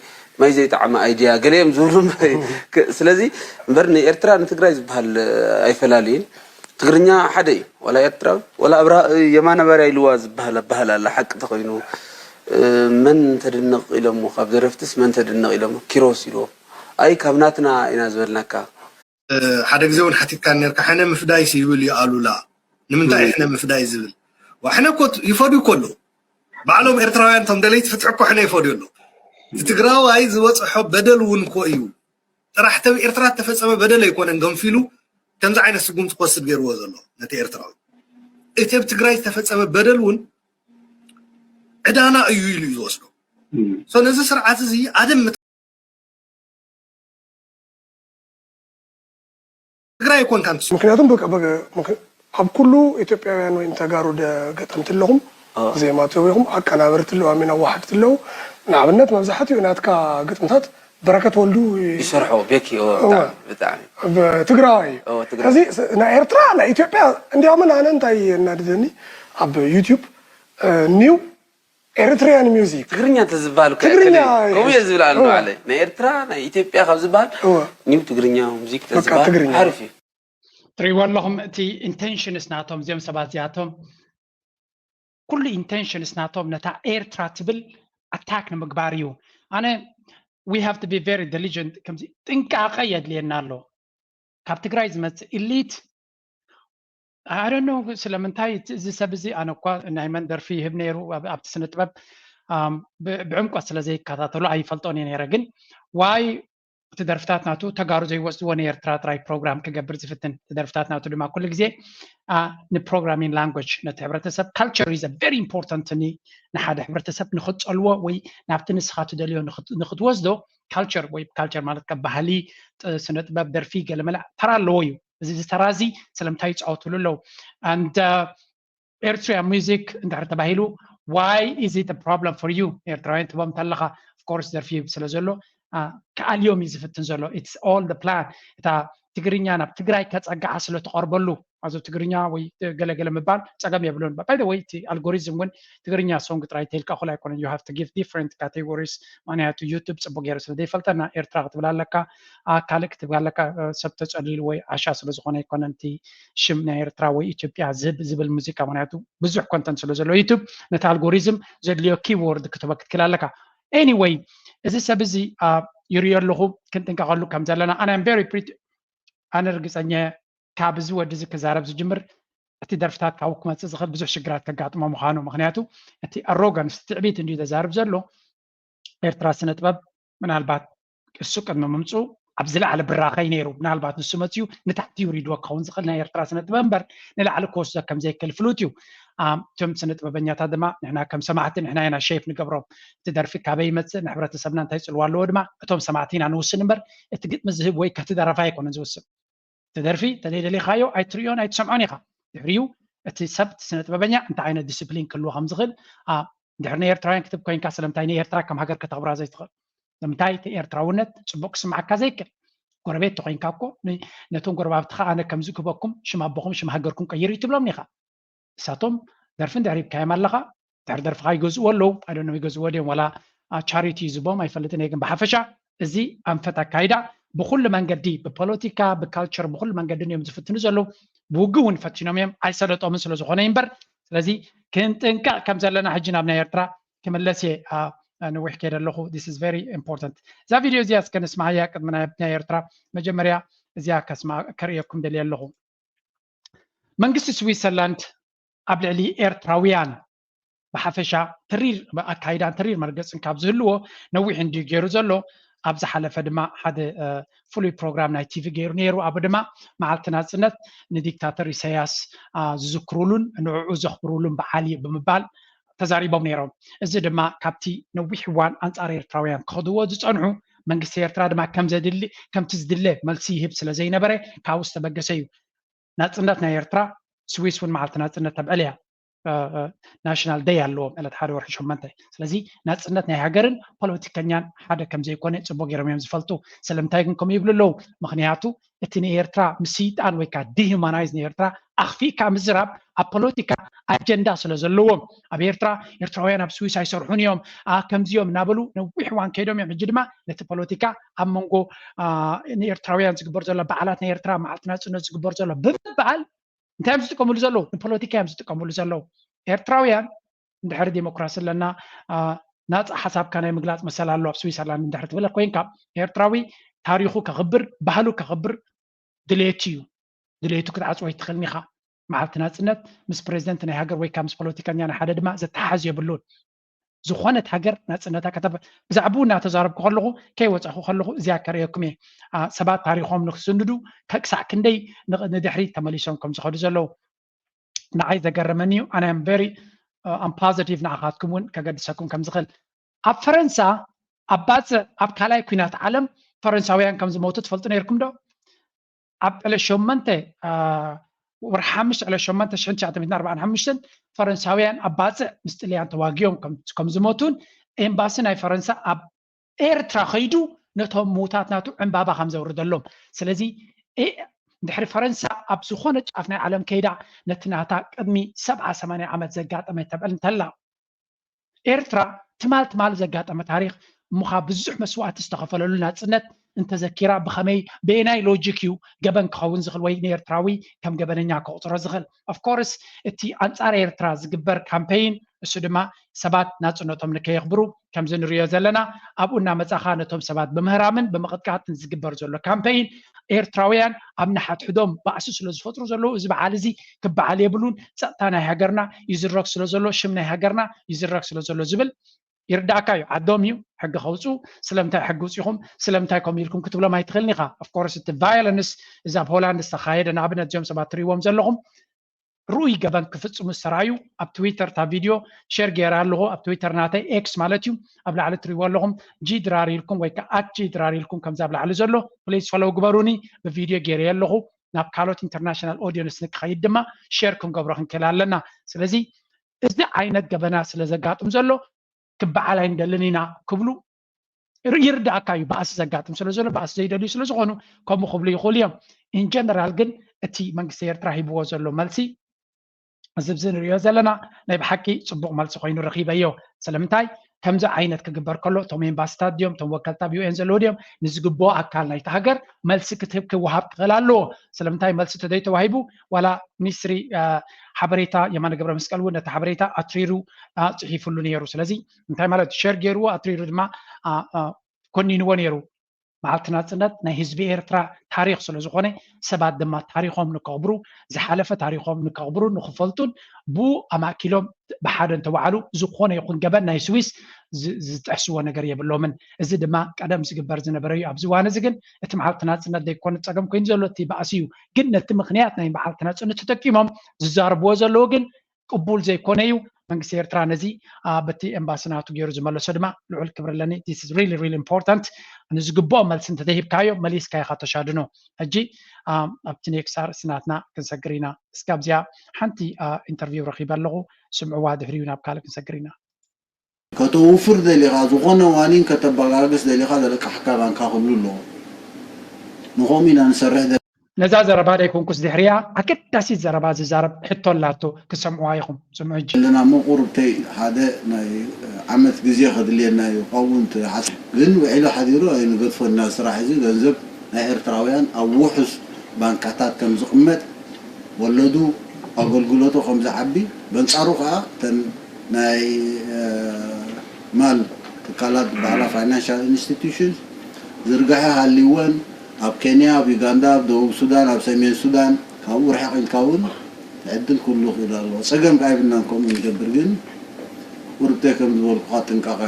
ማይ ዘይጣዕመ ኣይድያ ገለ እዮም ዝብሉ ስለዚ እምበር ንኤርትራ ንትግራይ ዝበሃል ኣይፈላልይን ትግርኛ ሓደ እዩ ዋላ ኤርትራዊ ዋላ ኣብራ የማነ ባርያ ኢልዋ ዝበሃል ኣበሃል ኣላ ሓቂ ተኮይኑ መን ተድንቕ ኢሎሞ ካብ ደረፍትስ መን ተድንቕ ኢሎሞ ኪሮስ ኢልዎ ኣይ ካብ ናትና ኢና ዝበልናካ ሓደ ግዜ እውን ሓቲትካ ነርካ ሕነ ምፍዳይስ ይብል እዩ ኣሉላ ንምንታይ ሕነ ምፍዳይ ዝብል ሕነ እኮ ይፈድዩ እኮ ኣለዉ ባዕሎም ኤርትራውያን እቶም ደለይቲ ፍትሒ እኮ ሕነ ይፈድዩ ኣለዉ ትግራዋይ ዝበፅሖ በደል እውን እኮ እዩ። ጥራሕ ተብ ኤርትራ ዝተፈፀመ በደል ኣይኮነን ገንፊሉ ከምዚ ዓይነት ስጉምቲ ክወስድ ገይርዎ ዘሎ ነቲ ኤርትራዊ። እቲ ኣብ ትግራይ ዝተፈፀመ በደል እውን ዕዳና እዩ ኢሉ እዩ ዝወስዶ። ነዚ ስርዓት እዚ ኣደም ትግራይ ኣይኮንካን። ምክንያቱም ኣብ ኩሉ ኢትዮጵያውያን ወይ ተጋሩ ገጠምቲ ኣለኹም፣ ዜማቲ ኣለኹም፣ ኣቀናበርቲ ኣለዉ፣ ኣሜን ኣዋሓድቲ ኣለዉ። ንኣብነት መብዛሕትኡ ናትካ ግጥምታት በረከት ወልዱ ይሰርሖ ቤኪ ትግራዋይ እዩ። ሕዚ ናይ ኤርትራ ናይ ኢትዮጵያ እንዲያውም ኣነ እንታይ እናድደኒ ኣብ ዩቲዩብ ኒው ኤሪትሪያን ሚውዚክ ትግርኛ እንተዝበሃል እኮ ትግርኛ ከምኡ እየ ዝብል ኣሎ ባዕለይ። ናይ ኤርትራ ናይ ኢትዮጵያ ካብ ዝበሃል ኒው ትግርኛ ሙዚክ ተዝበሃል ሓሪፍ እዩ። ትሪእዎ ኣለኹም እቲ ኢንቴንሽንስ ናቶም እዚኦም ሰባት እዚኣቶም ኩሉ ኢንቴንሽንስ ናቶም ነታ ኤርትራ ትብል ኣታክ ንምግባር እዩ። ኣነ we have to be very diligent ከምዚ ጥንቃቐ የድልየና ኣሎ። ካብ ትግራይ ዝመፅእ ኢሊት ኣረኖ ስለምንታይ እዚ ሰብ እዚ ኣነ እኳ ናይ መን ደርፊ ይህብ ነይሩ ኣብቲ ስነ ጥበብ ብዕምቆት ስለ ዘይከታተሉ ኣይፈልጦን እየ ነይረ ግን ዋይ እቲ ደርፍታት ናቱ ተጋሩ ዘይወስድዎ ንኤርትራ ጥራይ ፕሮግራም ክገብር ዝፍትን እቲ ደርፍታት ናቱ ድማ ኩሉ ግዜ ንፕሮግራሚንግ ላንጉጅ ነቲ ሕብረተሰብ culture is very important ንሓደ ሕብረተሰብ ንክፀልዎ ወይ ናብቲ ንስኻ ትደልዮ ንክትወስዶ culture ወይ culture ማለት ካብ ባህሊ ስነ ጥበብ ደርፊ ገለመለ ተራ ኣለዎ እዩ እዚ ዝተራ እዚ ስለምንታይ ይፃወትሉ ኣለዉ and ኤርትሪያ ሙዚክ እንድሕር ተባሂሉ why is it problem for you ኤርትራውያን ትቦም ተለኻ of course ደርፊ ስለ ዘሎ ክኣልዮም እዩ ዝፍትን ዘሎ it's all the plan እታ ትግርኛ ናብ ትግራይ ከፀግዓ ስለ ትቐርበሉ ኣዞ ትግርኛ ወይ ገለገለ ምባል ፀገም የብሉን by the way እቲ ኣልጎሪዝም እውን ትግርኛ ሶንግ ጥራይ ተልካ ኩላ ኣይኮነን you have to give different categories ምክንያቱ ዩቱብ ፅቡቅ ገይሩ ስለ ዘይፈልጠና ኤርትራ ክትብል ኣለካ ካልእ ክትብል ኣለካ ሰብ ተፀሊሉ ወይ ዓሻ ስለ ዝኾነ ኣይኮነን እቲ ሽም ናይ ኤርትራ ወይ ኢትዮጵያ ዝህብ ዝብል ሙዚቃ ምክንያቱ ብዙሕ ኮንተንት ስለ ዘሎ ዩቱብ ነቲ ኣልጎሪዝም ዘድልዮ ኪቦርድ ክትበ ክትክል ኣለካ anyway እዚ ሰብ እዚ ይርዮ ኣለኹ ክንጥንቀቀሉ ከም ዘለና ኣነ very ኣነ ርግፀኛ ካብ እዚ ወዲ እዚ ክዛረብ ዝጅምር እቲ ደርፍታት ካብኡ ክመፅእ ዝኽእል ብዙሕ ሽግራት ከጋጥሞ ምዃኑ ምክንያቱ እቲ ኣሮጋንስ ትዕቢት እንድዩ ዘዛርብ ዘሎ ኤርትራ ስነ ጥበብ ምናልባት እሱ ቅድሚ ምምፅኡ ኣብ ዝለዓለ ብራኸ እዩ ነይሩ ምናልባት ንሱ መፅኡ ንታሕቲ ይውሪድዎ ክኸውን ዝኽእል ናይ ኤርትራ ስነ ጥበብ እምበር ንላዕሊ ክወስዶ ከም ዘይክእል ፍሉጥ እዩ እቶም ስነ ጥበበኛታት ድማ ንሕና ከም ሰማዕቲ ንሕና ኢና ሸይፕ ንገብሮም እቲ ደርፊ ካበይ ይመፅእ ንሕብረተሰብና እንታይ ፅልዋ ኣለዎ ድማ እቶም ሰማዕቲ ኢና ንውስን እምበር እቲ ግጥሚ ዝህብ ወይ ከቲ ደረፋ ኣይኮነን ዝውስን እቲ ደርፊ ተዘይደሊኻዮ ኣይትርእዮን ኣይትሰምዖን ኢኻ ድሕሪኡ እቲ ሰብ እቲ ስነ ጥበበኛ እንታይ ዓይነት ዲስፕሊን ክህልዎ ከም ዝኽእል ድሕሪ ናይ ኤርትራውያን ክትብ ኮይንካ ስለምንታይ ንኤርትራ ከም ሃገር ከተኽብራ ዘይትኽእል ንምንታይ እቲ ኤርትራውነት ፅቡቅ ክስማዓካ ዘይክእል ጎረቤት ተኮይንካ እኮ ነቶም ጎረባብትኻ ኣነ ከምዚ ክህበኩም ሽም ኣቦኹም ሽም ሃገርኩም ቀይሩ ይትብሎም ኢኻ እሳቶም ደርፊ እንድሕር ሂብካዮም ኣለኻ ድሕሪ ደርፍኻ ይገዝእዎ ኣለዉ ኣይደኖ ይገዝእዎ ድዮም ዋላ ቻሪቲ ዝቦም ኣይፈልጥን እየ ግን ብሓፈሻ እዚ ኣንፈት ኣካይዳ ብኩሉ መንገዲ ብፖለቲካ ብካልቸር ብኩሉ መንገዲ እዮም ዝፍትኑ ዘለዉ ብውግ እውን ፈቲኖም እዮም ኣይሰለጦምን ስለ ዝኾነ እምበር ስለዚ ክንጥንቀቕ ከም ዘለና ሕጂ ናብ ናይ ኤርትራ ክምለስ እየ ነዊሕ ከይደ ኣለኹ this is very important እዛ ቪድዮ እዚኣ እስከ ንስማዓያ ቅድሚ ናይ ኤርትራ መጀመርያ እዚኣ ከርእየኩም ደልየ ኣለኹ መንግስቲ ስዊትዘርላንድ ኣብ ልዕሊ ኤርትራውያን ብሓፈሻ ተሪር ኣካይዳን ተሪር መርገፅን ካብ ዝህልዎ ነዊሕ እንድዩ ገይሩ ዘሎ ኣብ ዝሓለፈ ድማ ሓደ ፍሉይ ፕሮግራም ናይ ቲቪ ገይሩ ነይሩ ኣብ ድማ መዓልቲ ናፅነት ንዲክታተር ኢሳያስ ዝዝክሩሉን ንዕዑ ዘኽብሩሉን በዓል እዩ ብምባል ተዛሪቦም ነይሮም እዚ ድማ ካብቲ ነዊሕ እዋን ኣንፃር ኤርትራውያን ክኸድዎ ዝፀንሑ መንግስቲ ኤርትራ ድማ ከም ዘድሊ ከምቲ ዝድለ መልሲ ይህብ ስለ ዘይነበረ ካብኡ ዝተበገሰ እዩ ናፅነት ናይ ኤርትራ ስዊስ እውን መዓልቲ ናፅነት ተብዕል እያ ናሽናል ደይ ኣለዎም ዕለት ሓደ ወርሒ ሸመንተ ስለዚ ናፅነት ናይ ሃገርን ፖለቲከኛን ሓደ ከም ዘይኮነ ፅቡቅ ገይሮም እዮም ዝፈልጡ ስለምንታይ ግን ከምኡ ይብሉ ኣለዉ ምክንያቱ እቲ ንኤርትራ ምስይጣን ወይ ከዓ ዲሁማናይዝ ንኤርትራ ኣኽፊእካ ምዝራብ ኣብ ፖለቲካ ኣጀንዳ ስለ ዘለዎም ኣብ ኤርትራ ኤርትራውያን ኣብ ስዊስ ኣይሰርሑን እዮም ከምዚኦም እናበሉ ነዊሕ እዋን ከይዶም እዮም ሕጂ ድማ ነቲ ፖለቲካ ኣብ መንጎ ንኤርትራውያን ዝግበር ዘሎ በዓላት ናይ ኤርትራ መዓልቲ ናፅነት ዝግበር ዘሎ ብምበዓል እንታይ እዮም ዝጥቀምሉ ዘለዉ ንፖለቲካ እዮም ዝጥቀምሉ ዘለዉ ኤርትራውያን እንድሕር ዲሞክራሲ ኣለና ናፃ ሓሳብካ ናይ ምግላፅ መሰል ኣሎ ኣብ ስዊሰርላንድ እንድሕር ትብል ኮይንካ ኤርትራዊ ታሪኹ ከኽብር ባህሉ ከኽብር ድሌቱ እዩ ድሌቱ ክትዓፅዎ ይትኽእልን ኢኻ መዓልቲ ናፅነት ምስ ፕሬዚደንት ናይ ሃገር ወይ ከዓ ምስ ፖለቲከኛ ናይ ሓደ ድማ ዘተሓሓዝ የብሉን ዝኾነት ሃገር ናፅነታ ከተብ ብዛዕባኡ እናተዛረብኩ ከለኹ ከይወፃኹ ከለኹ እዚኣ ከርእየኩም እየ። ሰባት ታሪኾም ንክስንዱ ክሳዕ ክንደይ ንድሕሪት ተመሊሶም ከም ዝኸዱ ዘለዉ ንዓይ ዘገረመኒ እዩ። ኣነ ም ቨሪ ኣም ፖዘቲቭ ንዓኻትኩም እውን ከገድሰኩም ከም ዝኽእል ኣብ ፈረንሳ ኣብ ባፅዕ ኣብ ካልኣይ ኩናት ዓለም ፈረንሳውያን ከም ዝሞቱ ትፈልጡ ነይርኩም ዶ? ኣብ ዕለ ሸመንተ ወርሒ ሓሙሽተ ዕለ ሸመንተ ሽሕን ትሽዓተ ሚእትን ኣርባዓን ሓሙሽተን ፈረንሳውያን ኣብ ባፅዕ ምስ ጥልያን ተዋጊኦም ከም ዝሞቱን ኤምባሲ ናይ ፈረንሳ ኣብ ኤርትራ ከይዱ ነቶም ምዉታት ናቱ ዕምባባ ከም ዘውርደሎም። ስለዚ ድሕሪ ፈረንሳ ኣብ ዝኾነ ጫፍ ናይ ዓለም ከይዳ ነቲ ናታ ቅድሚ ሰብዓ ሰማንያ ዓመት ዘጋጠመ ተብዕል እንተላ ኤርትራ ትማል ትማል ዘጋጠመ ታሪኽ እሞ ብዙሕ መስዋእቲ ዝተኸፈለሉ ናፅነት እንተዘኪራ ብኸመይ ብየናይ ሎጂክ እዩ ገበን ክኸውን ዝኽእል ወይ ንኤርትራዊ ከም ገበነኛ ክቑፅሮ ዝኽእል? ኦፍኮርስ እቲ ኣንፃር ኤርትራ ዝግበር ካምፔይን እሱ ድማ ሰባት ናፅነቶም ንከየኽብሩ ከምዚ ንሪኦ ዘለና ኣብኡ እናመፃኻ ነቶም ሰባት ብምህራምን ብምቕጥቃጥን ዝግበር ዘሎ ካምፔይን ኤርትራውያን ኣብ ንሓድሕዶም ባእሲ ስለ ዝፈጥሩ ዘለዉ እዚ በዓል እዚ ክበዓል የብሉን። ፀጥታ ናይ ሃገርና ይዝረግ ስለ ዘሎ ሽም ናይ ሃገርና ይዝረግ ስለ ዘሎ ዝብል ይርዳእካ እዩ። ዓዶም እዩ ሕጊ ከውፅኡ ስለምንታይ ሕጊ ውፂኹም ስለምንታይ ከምኡ ኢልኩም ክትብሎም ኣይትኽእልን ኢኻ። ኦፍኮርስ እቲ ቫዮለንስ እዚ ኣብ ሆላንድ ዝተኻየደ ንኣብነት እዚኦም ሰባት ትሪእዎም ዘለኹም ርኡይ ገበን ክፍፅሙ ዝተረኣዩ ኣብ ትዊተር እታ ቪድዮ ሸር ገይረ ኣለኹ ኣብ ትዊተር ናተይ ኤክስ ማለት እዩ ኣብ ላዕሊ ትሪእዎ ኣለኹም ጂ ድራር ኢልኩም ወይ ከዓ ኣት ጂ ድራር ኢልኩም ከምዚ ኣብ ላዕሊ ዘሎ ፕሊዝ ፈለው ግበሩኒ ብቪድዮ ገይረ ኣለኹ ናብ ካልኦት ኢንተርናሽናል ኦዲየንስ ንክኸይድ ድማ ሸር ክንገብሮ ክንክእል ኣለና ስለዚ እዚ ዓይነት ገበና ስለ ዘጋጥም ዘሎ ክበዓል ኣይንደልን ኢና ክብሉ ይርዳእካ እዩ። ባእሲ ዘጋጥም ስለ ዘሎ ባእሲ ዘይደልዩ ስለ ዝኾኑ ከምኡ ክብሉ ይኽእሉ እዮም። ኢንጀነራል ግን እቲ መንግስቲ ኤርትራ ሂብዎ ዘሎ መልሲ እዚ ብዚ ንሪኦ ዘለና ናይ ብሓቂ ፅቡቕ መልሲ ኮይኑ ረኺበዮ። ስለምንታይ ከምዚ ዓይነት ክግበር ከሎ እቶም ኤምባስታት ድዮም እቶም ወከልቲ ኣብ ዩኤን ዘለዉ ድዮም ንዝግብኦ ኣካል ናይቲ ሃገር መልሲ ክትህብ ክወሃብ ክኽእል ኣለዎ። ስለምንታይ መልሲ ተዘይተዋሂቡ ዋላ ሚኒስትሪ ሓበሬታ የማነ ገብረ መስቀል እውን ነቲ ሓበሬታ ኣትሪሩ ፅሒፉሉ ነይሩ። ስለዚ እንታይ ማለት ሸር ገይርዎ ኣትሪሩ ድማ ኮኒንዎ ነይሩ። መዓልቲ ናፅነት ናይ ህዝቢ ኤርትራ ታሪኽ ስለ ዝኾነ ሰባት ድማ ታሪኾም ንከኽብሩ ዝሓለፈ ታሪኾም ንከኽብሩ ንክፈልጡን ብኡ ኣማእኪሎም ብሓደ እንተወዓሉ ዝኾነ ይኹን ገበን ናይ ስዊስ ዝጥሕስዎ ነገር የብሎምን። እዚ ድማ ቀደም ዝግበር ዝነበረ እዩ። ኣብዚ እዋን እዚ ግን እቲ መዓልቲ ናፅነት ዘይኮነ ፀገም ኮይኑ ዘሎ እቲ ባእሲ እዩ። ግን ነቲ ምኽንያት ናይ መዓልቲ ናፅነት ተጠቂሞም ዝዛረብዎ ዘለዉ ግን ቅቡል ዘይኮነ እዩ። መንግስቲ ኤርትራ ነዚ በቲ ኤምባሲ ናቱ ገይሩ ዝመለሶ ድማ ልዑል ክብሪ ኣለኒ። This is really really important። ንዝግብኦ መልሲ እንተዘይሂብካዮ መሊስካ ኢኻ ተሻድኖ። ሕጂ ኣብቲ ኔክስት ኣርእስቲ ናትና ክንሰግር ኢና። እስኪ ኣብዚኣ ሓንቲ ኢንተርቪው ረኺበ ኣለኹ። ስምዕዋ ድሕሪኡ ናብ ካልእ ክንሰግር ኢና። ከተውፍር ደሊኻ ዝኾነ ዋኒን ከተበጋግስ ደሊኻ ዘለቃሕካ ባንካ ክብሉ ኣለዎ። ንኸምኡ ኢና ንሰርሕ ዘለና። ነዛ ዘረባ ደይኮንኩስ ድሕሪኣ ኣገዳሲት ዘረባ ዝዛረብ ሕቶ ኣላቶ ክሰምዕዋ ኢኹም ስምዑ ሕጂ። ዘለና እሞ ቁሩብተይ ሓደ ናይ ዓመት ግዜ ከድልየና እዩ ካብኡ እንትሓስ ግን ውዒሉ ሓዲሩ ኣይንገድፎ እና ስራሕ እዚ ገንዘብ ናይ ኤርትራውያን ኣብ ውሑስ ባንካታት ከም ዝቕመጥ ወለዱ ኣገልግሎቱ ከም ዝዓቢ በንጻሩ ከዓ እተን ናይ ማል ትካላት ዝበሃላ financial institutions ዝርጋሐ ሃልይወን ኣብ ኬንያ፣ ኣብ ዩጋንዳ፣ ኣብ ደቡብ ሱዳን፣ ኣብ ሰሜን ሱዳን ካብኡ ርሕቕ ኢልካ እውን ትዕድል ክህሉ ይኽእል ኣለዎ። ፀገም ከዓ የብልናን ከምኡ ንገብር ግን ቁርብተይ ከም ዝበልኩኻ ጥንቃቐ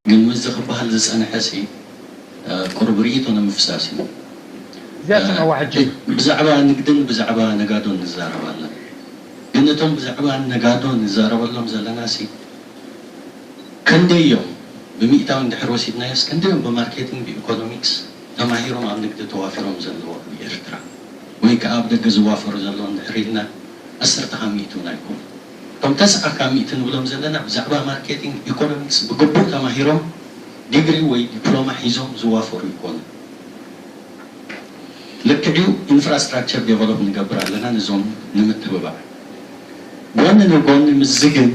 ግን ምስዚ ክበሃል ዝፀንሐ ሲ ቁሩብ ርእይቶ ንምፍሳስ እዩ። እዚኣ ስምዕዋ ሕጂ። ብዛዕባ ንግድን ብዛዕባ ነጋዶን ንዛረብ ኣለና። ግን እቶም ብዛዕባ ነጋዶ ንዛረበሎም ዘለና ሲ ክንደይ እዮም ብሚእታዊ እንድሕር ወሲድናዮስ ክንደይ እዮም ብማርኬቲንግ ብኢኮኖሚክስ ተማሂሮም ኣብ ንግዲ ተዋፊሮም ዘለዉ ኣብ ኤርትራ ወይ ከዓ ኣብ ደገ ዝዋፈሩ ዘለዉ እንድሕር ኢልና ዓሰርተ ካብ ሚእቲ እውን ኣይኮኑን። እቶም ተስዓ ካብ ሚእቲ ንብሎም ዘለና ብዛዕባ ማርኬቲንግ ኢኮኖሚክስ ብግቡእ ተማሂሮም ዲግሪ ወይ ዲፕሎማ ሒዞም ዝዋፈሩ ኣይኮኑን። ልክዕ እዩ ኢንፍራስትራክቸር ዴቨሎፕ ንገብር ኣለና ነዞም ንምትብባዕ። ጎኒ ንጎኒ ምስዚ ግን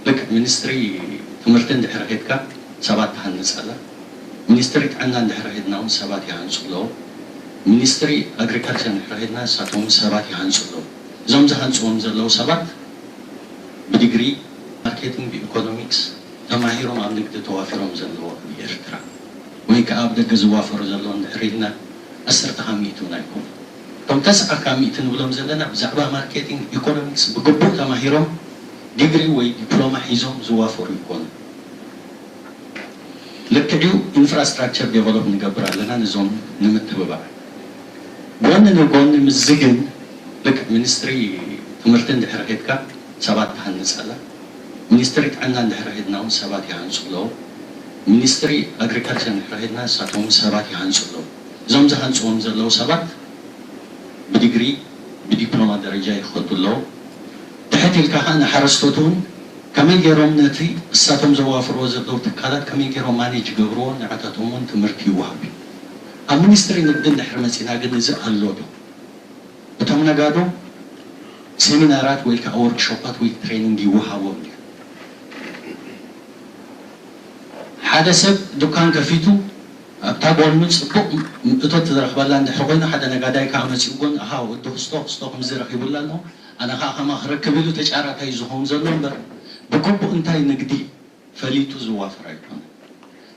ልክዕ ሚኒስትሪ ትምህርቲ እንድሕር ኬድካ ሰባት ትሃንፅ ኣላ። ሚኒስትሪ ጥዕና እንድሕር ኬድና እውን ሰባት ይሃንፁ ኣለዉ። ሚኒስትሪ ኣግሪካልቸር እንድሕር ኬድና ንሳቶም እውን ሰባት ይሃንፁ ኣለዉ። እዞም ዝሃንፅዎም ዘለዉ ሰባት ብዲግሪ ማርኬቲንግ ብኢኮኖሚክስ ተማሂሮም ኣብ ንግዲ ተዋፊሮም ዘለዉ ኣብ ኤርትራ ወይ ከዓ ኣብ ደገ ዝዋፈሩ ዘለዉ እንድሕር ኢልና ዓሰርተ ካብ ሚእቲ እውን ኣይኮኑን። እቶም ተስዓ ካብ ሚእቲ ንብሎም ዘለና ብዛዕባ ማርኬቲንግ ኢኮኖሚክስ ብግቡእ ተማሂሮም ዲግሪ ወይ ዲፕሎማ ሒዞም ዝዋፈሩ ይኮኑ። ልክዕዩ ኢንፍራስትራክቸር ዴቨሎፕ ንገብር ኣለና፣ ነዞም ንምትብባዕ። ጎኒ ንጎኒ ምስዚ ግን፣ ልክዕ ሚኒስትሪ ትምህርቲ እንድሕር ኬድካ ሰባት ትሃንፅ ኣላ። ሚኒስትሪ ጥዕና እንድሕር ኬድና እውን ሰባት ይሃንፁ ኣለዉ። ሚኒስትሪ ኣግሪካልቸር እንድሕር ኬድና ንሳቶም እውን ሰባት ይሃንፁ ኣለዉ። እዞም ዝሃንፅዎም ዘለዉ ሰባት ብዲግሪ ብዲፕሎማ ደረጃ ይኸዱ ኣለዉ። ትሕት ኢልካ ከዓ ንሓረስቶት እውን ከመይ ገይሮም ነቲ እሳቶም ዘዋፍርዎ ዘለዉ ትካላት ከመይ ገይሮም ማኔጅ ይገብርዎ፣ ንዓታቶም እውን ትምህርቲ ይወሃብ እዩ። ኣብ ሚኒስትሪ ንግዲ እንድሕር መፂና ግን እዚ ኣሎ ዶ? እቶም ነጋዶ ሴሚናራት ወይ ከዓ ወርክሾፓት ወይ ትሬኒንግ ይወሃቦም ድዩ? ሓደ ሰብ ዱካን ከፊቱ ኣብታ ጎኑ ፅቡቕ እቶት ዝረኽበላ እንድሕር ኮይኑ ሓደ ነጋዳይ ከዓ መፂኡ ጎን ኣሃ ወዲ ክስቶ ክስቶ ከምዚ ረኺቡላ ኣሎ ኣነ ከዓ ከማ ክረክብ ኢሉ ተጫራታይ ዝኸውን ዘሎ እምበር ብግቡእ እንታይ ንግዲ ፈሊጡ ዝዋፈር ኣይኮነ።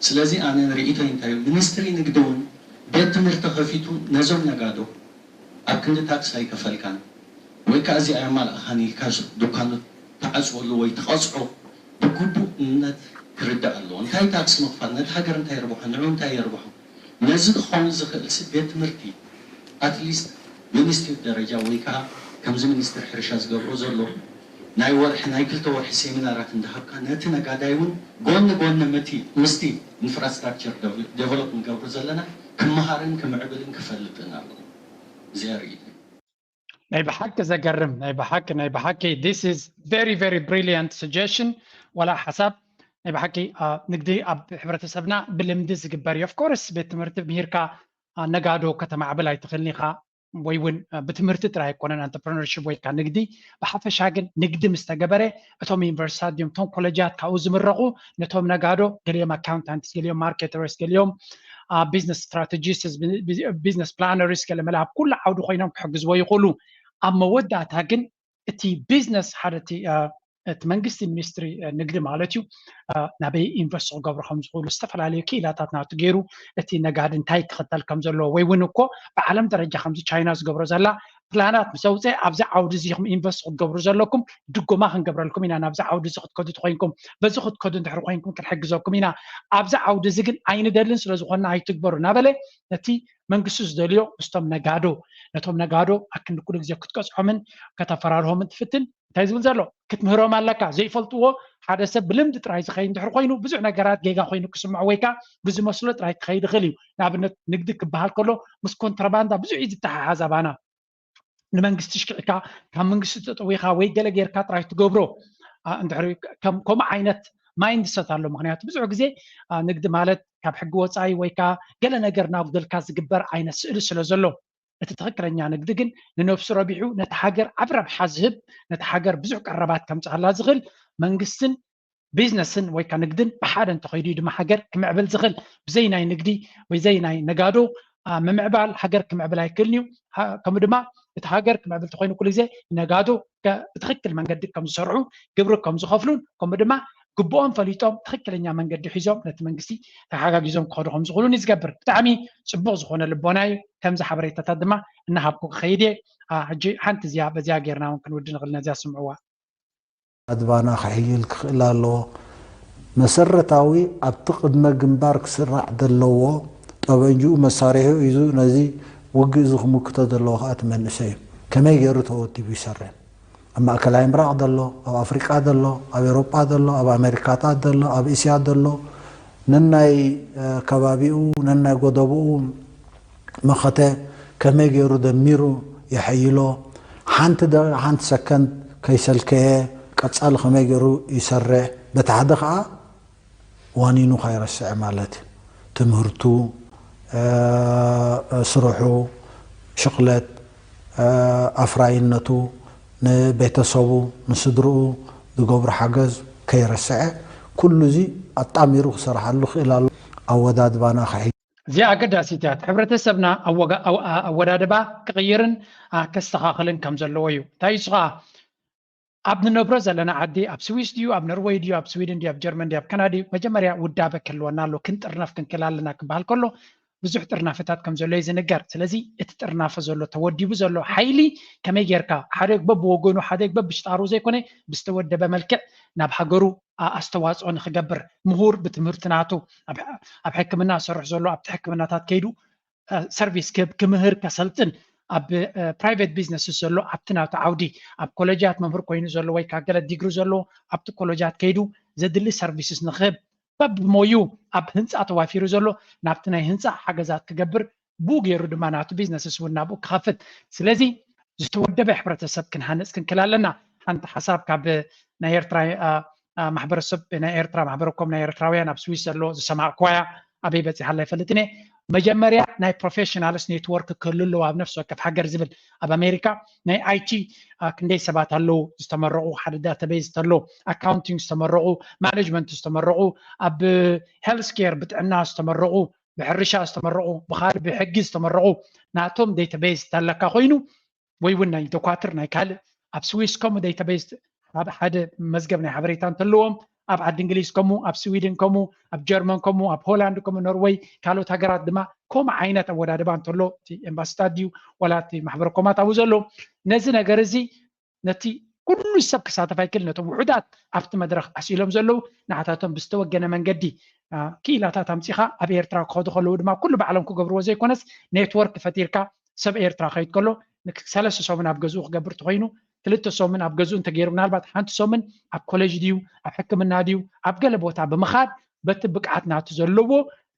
ስለዚ ኣነ ንርእይቶይ እንታይ እዩ፣ ሚኒስትሪ ንግዲ እውን ቤት ትምህርቲ ከፊቱ ነዞም ነጋዶ ኣብ ክንዲ ታክስ ኣይከፈልካን ወይ ከዓ እዚ ኣየማልእኻን ኢልካ ዱካኑ ትዓፅወሉ ወይ ትቐፅዖ ብግቡእነት ክርዳእ ኣለዎ። እንታይ ታክስ ምኽፋል ነቲ ሃገር እንታይ የርብሖ፣ ንዑ እንታይ የርብሖ? ነዚ ክኸውን ዝኽእል ሲ ቤት ትምህርቲ ኣትሊስት ሚኒስትሪ ደረጃ ወይ ከዓ ከምዚ ሚኒስትሪ ሕርሻ ዝገብሮ ዘሎ ናይ ወርሒ ናይ ክልተ ወርሒ ሴሚናራት እንዳሃብካ ነቲ ነጋዳይ እውን ጎኒ ጎኒ መቲ ምስቲ ኢንፍራስትራክቸር ዴቨሎፕ ንገብሮ ዘለና ክመሃርን ክምዕብልን ክፈልጥን ኣለዎ። እዚኣ ርእይቶ ናይ ብሓቂ ዘገርም ናይ ብሓቂ ናይ ብሓቂ this is very very brilliant suggestion ወላ ሓሳብ ናይ ብሓቂ ንግዲ ኣብ ሕብረተሰብና ብልምዲ ዝግበር እዩ። Of course ቤት ትምህርቲ ምሂርካ ነጋዶ ከተማዕብል ኣይትኽእልን ኢኻ ወይ እውን ብትምህርቲ ጥራይ ኣይኮነን entrepreneurship ወይ ከዓ ንግዲ ብሓፈሻ ግን ንግዲ ምስ ተገበረ እቶም ዩኒቨርሲታት ድዮም እቶም ኮሌጃት ካብኡ ዝምረቑ ነቶም ነጋዶ ገሊኦም accountants ገሊኦም marketers ገሊኦም business strategists business planners ገለ መለ ኣብ ኩሉ ዓውዲ ኮይኖም ክሕግዝዎ ይኽእሉ። ኣብ መወዳእታ ግን እቲ ቢዝነስ ሓደ እቲ እቲ መንግስቲ ሚኒስትሪ ንግዲ ማለት እዩ ናበይ ኢንቨስት ክገብሩ ከም ዝኽእሉ ዝተፈላለዩ ክኢላታት ናቱ ገይሩ እቲ ነጋዲ እንታይ ክኽተል ከም ዘለዎ ወይ እውን እኮ ብዓለም ደረጃ ከምዚ ቻይና ዝገብሮ ዘላ ፕላናት ምስ ኣውፅአ ኣብዚ ዓውዲ እዚ ኢኹም ኢንቨስት ክትገብሩ ዘለኩም ድጎማ ክንገብረልኩም ኢና ናብዚ ዓውዲ እዚ ክትከዱ ተኮይንኩም በዚ ክትከዱ እንድሕር ኮይንኩም ክንሕግዘኩም ኢና ኣብዚ ዓውዲ እዚ ግን ኣይንደልን ስለዝኮና ኣይትግበሩ እናበለ ነቲ መንግስቲ ዝደልዮ ምስቶም ነጋዶ ነቶም ነጋዶ ኣክንዲ ኩሉ ግዜ ክትቀፅዖምን ከተፈራርሆምን ትፍትን እንታይ ዝብል ዘሎ ክትምህሮም ኣለካ ዘይፈልጥዎ ሓደ ሰብ ብልምዲ ጥራይ ዝኸይ እንድሕር ኮይኑ ብዙሕ ነገራት ጌጋ ኮይኑ ክስምዖ ወይ ከዓ ብዝመስሎ ጥራይ ክኸይድ ይኽእል እዩ ንኣብነት ንግዲ ክበሃል ከሎ ምስ ኮንትራባንዳ ብዙሕ እዩ ዝተሓሓዝ ኣባና ንመንግስቲ ሽክዕካ ካብ መንግስቲ ተጠዊኻ ወይ ገለ ጌርካ ጥራይ ትገብሮ ከምኡ ዓይነት ማይንድሰት ኣሎ ምክንያቱ ብዙሕ ግዜ ንግዲ ማለት ካብ ሕጊ ወፃኢ ወይ ከዓ ገለ ነገር ናጉደልካ ዝግበር ዓይነት ስእሊ ስለ ዘሎ እቲ ትኽክለኛ ንግዲ ግን ንነብሱ ረቢሑ ነቲ ሃገር ዓብ ረብሓ ዝህብ ነቲ ሃገር ብዙሕ ቀረባት ከምፅኣላ ዝኽእል መንግስትን ቢዝነስን ወይ ከዓ ንግድን ብሓደ እንተኸይዱ እዩ ድማ ሃገር ክምዕብል ዝኽእል ብዘይ ናይ ንግዲ ወይ ዘይ ናይ ነጋዶ ምምዕባል ሃገር ክምዕብል ኣይክእልን እዩ ከምኡ ድማ እቲ ሃገር ክምዕብል ተኮይኑ ኩሉ ግዜ ነጋዶ ብትክክል መንገዲ ከም ዝሰርሑ ግብሪ ከም ዝኸፍሉን ከምኡ ድማ ግብኦም ፈሊጦም ትክክለኛ መንገዲ ሒዞም ነቲ መንግስቲ ተሓጋጊዞም ክኸዱ ከም ዝኽእሉን እዩ ዝገብር ብጣዕሚ ፅቡቅ ዝኾነ ልቦና እዩ ከምዚ ሓበሬታታት ድማ እናሃብኩ ክኸይድ እየ ሕጂ ሓንቲ እዚኣ በዚኣ ጌርና እውን ክንውዲ ንኽእል ነዚኣ ስምዕዋ ኣድባና ክሕይል ክኽእል ኣለዎ። መሰረታዊ ኣብቲ ቅድመ ግንባር ክስራዕ ዘለዎ ጠበንጅኡ መሳሪሕኡ ሒዙ ነዚ ውግእ እዚ ክምክቶ ዘለዎ ከዓ እቲ መንእሰይ እዩ። ከመይ ገይሩ ተወዲቡ ይሰርሕ? ኣብ ማእከላይ ምብራቕ ዘሎ፣ ኣብ ኣፍሪቃ ዘሎ፣ ኣብ ኤውሮጳ ዘሎ፣ ኣብ ኣሜሪካታት ዘሎ፣ ኣብ እስያ ዘሎ ነናይ ከባቢኡ ነናይ ጎደቦኡ መኸተ ከመይ ገይሩ ደሚሩ የሐይሎ፣ ሓንቲ ደቂቕ ሓንቲ ሰከንድ ከይሰልከየ ቀጻሊ ከመይ ገይሩ ይሰርሕ፣ በቲ ሓደ ኸኣ ዋኒኑ ከይረስዐ ማለት እዩ። ትምህርቱ፣ ስርሑ፣ ሽቕለት፣ ኣፍራይነቱ፣ ንቤተሰቡ፣ ንስድርኡ ዝገብሮ ሓገዝ ከይረስዐ ኩሉ እዚ ኣጣሚሩ ክሰርሓሉ ክእል ኣሎ። ኣወዳድባና ከሒ እዚኣ ኣገዳሲት እያ። እቲ ሕብረተሰብና ኣወዳድባ ክቕይርን ከስተኻኽልን ከም ዘለዎ እዩ። እንታይ እሱ ኸዓ ኣብ ንነብሮ ዘለና ዓዲ ኣብ ስዊስ ድዩ ኣብ ኖርወይ ድዩ ኣብ ስዊድን ድዩ ኣብ ጀርመን ድዩ ኣብ ካናዳ ድዩ መጀመርያ ውዳበ ክህልወና ኣሎ ክንጥርነፍ ክንክእል ኣለና ክበሃል ከሎ ብዙሕ ጥርናፈታት ከም ዘሎ እዩ ዝንገር። ስለዚ እቲ ጥርናፈ ዘሎ፣ ተወዲቡ ዘሎ ሓይሊ ከመይ ጌርካ ሓደ በብወገኑ ሓደ በብሽጣሩ ዘይኮነ ብዝተወደበ መልክዕ ናብ ሃገሩ ኣስተዋፅኦ ንክገብር፣ ምሁር ብትምህርቲ ናቱ ኣብ ሕክምና ዝሰርሕ ዘሎ ኣብቲ ሕክምናታት ከይዱ ሰርቪስ ክህብ፣ ክምህር፣ ከሰልጥን፣ ኣብ ፕራይቬት ቢዝነስ ዘሎ ኣብቲ ናቱ ዓውዲ፣ ኣብ ኮሌጃት መምህር ኮይኑ ዘሎ ወይ ከዓ ገለ ዲግሪ ዘለዎ ኣብቲ ኮሌጃት ከይዱ ዘድሊ ሰርቪስስ ንክህብ፣ በብሞዩ ኣብ ህንፃ ተዋፊሩ ዘሎ ናብቲ ናይ ህንፃ ሓገዛት ክገብር፣ ብኡ ገይሩ ድማ ናቱ ቢዝነስስ እውን ናብኡ ክኸፍት። ስለዚ ዝተወደበ ሕብረተሰብ ክንሃንፅ ክንክል ኣለና። ሓንቲ ሓሳብ ካብ ናይ ኤርትራ ማሕበረሰብ፣ ናይ ኤርትራ ማሕበረኮም ናይ ኤርትራውያን ኣብ ስዊስ ዘሎ ዝሰማዕኩዋያ፣ ኣበይ በፂሓ ኣላ ይፈልጥን እየ። መጀመርያ ናይ ፕሮፌሽናልስ ኔትወርክ ክህሉ ኣለዎ ኣብ ነፍሲ ወከፍ ሃገር ዝብል። ኣብ ኣሜሪካ ናይ ኣይቲ ክንደይ ሰባት ኣለዉ ዝተመረቑ፣ ሓደ ዳታቤዝ ተሎ፣ ኣካውንቲንግ ዝተመረቑ፣ ማኔጅመንት ዝተመረቑ፣ ኣብ ሄልስ ኬር ብጥዕና ዝተመረቑ፣ ብሕርሻ ዝተመረቑ፣ ብካልእ ብሕጊ ዝተመረቑ ናቶም ዴታቤዝ ተለካ ኮይኑ፣ ወይ እውን ናይ ዶኳትር ናይ ካልእ ኣብ ስዊስ ከምኡ ዴታቤዝ ኣብ ሓደ መዝገብ ናይ ሓበሬታ እንተለዎም፣ ኣብ ዓዲ እንግሊዝ ከምኡ፣ ኣብ ስዊድን ከምኡ፣ ኣብ ጀርመን ከምኡ፣ ኣብ ሆላንድ ከምኡ፣ ኖርወይ፣ ካልኦት ሃገራት ድማ ከምኡ ዓይነት ኣወዳድባ እንተሎ፣ እቲ ኤምባሲታት ድዩ ዋላ እቲ ማሕበረ ኮማት ኣብኡ ዘሎ፣ ነዚ ነገር እዚ ነቲ ኩሉ ሰብ ክሳተፍ ኣይክእል። ነቶም ውሑዳት ኣብቲ መድረኽ ኣስኢሎም ዘለዉ ንዓታቶም ብዝተወገነ መንገዲ ክኢላታት ኣምፂኻ ኣብ ኤርትራ ክኸዱ ከለዉ ድማ ኩሉ ባዕሎም ክገብርዎ ዘይኮነስ ኔትወርክ ፈጢርካ ሰብ ኤርትራ ከይድ ከሎ ሰለስተ ሰሙን ኣብ ገዝኡ ክገብር ተኮይኑ ክልተ ሰሙን ኣብ ገዝኡ እንተገይሩ ምናልባት ሓንቲ ሰሙን ኣብ ኮሌጅ ድዩ ኣብ ሕክምና ድዩ ኣብ ገለ ቦታ ብምኻድ በቲ ብቅዓት ናቱ ዘለዎ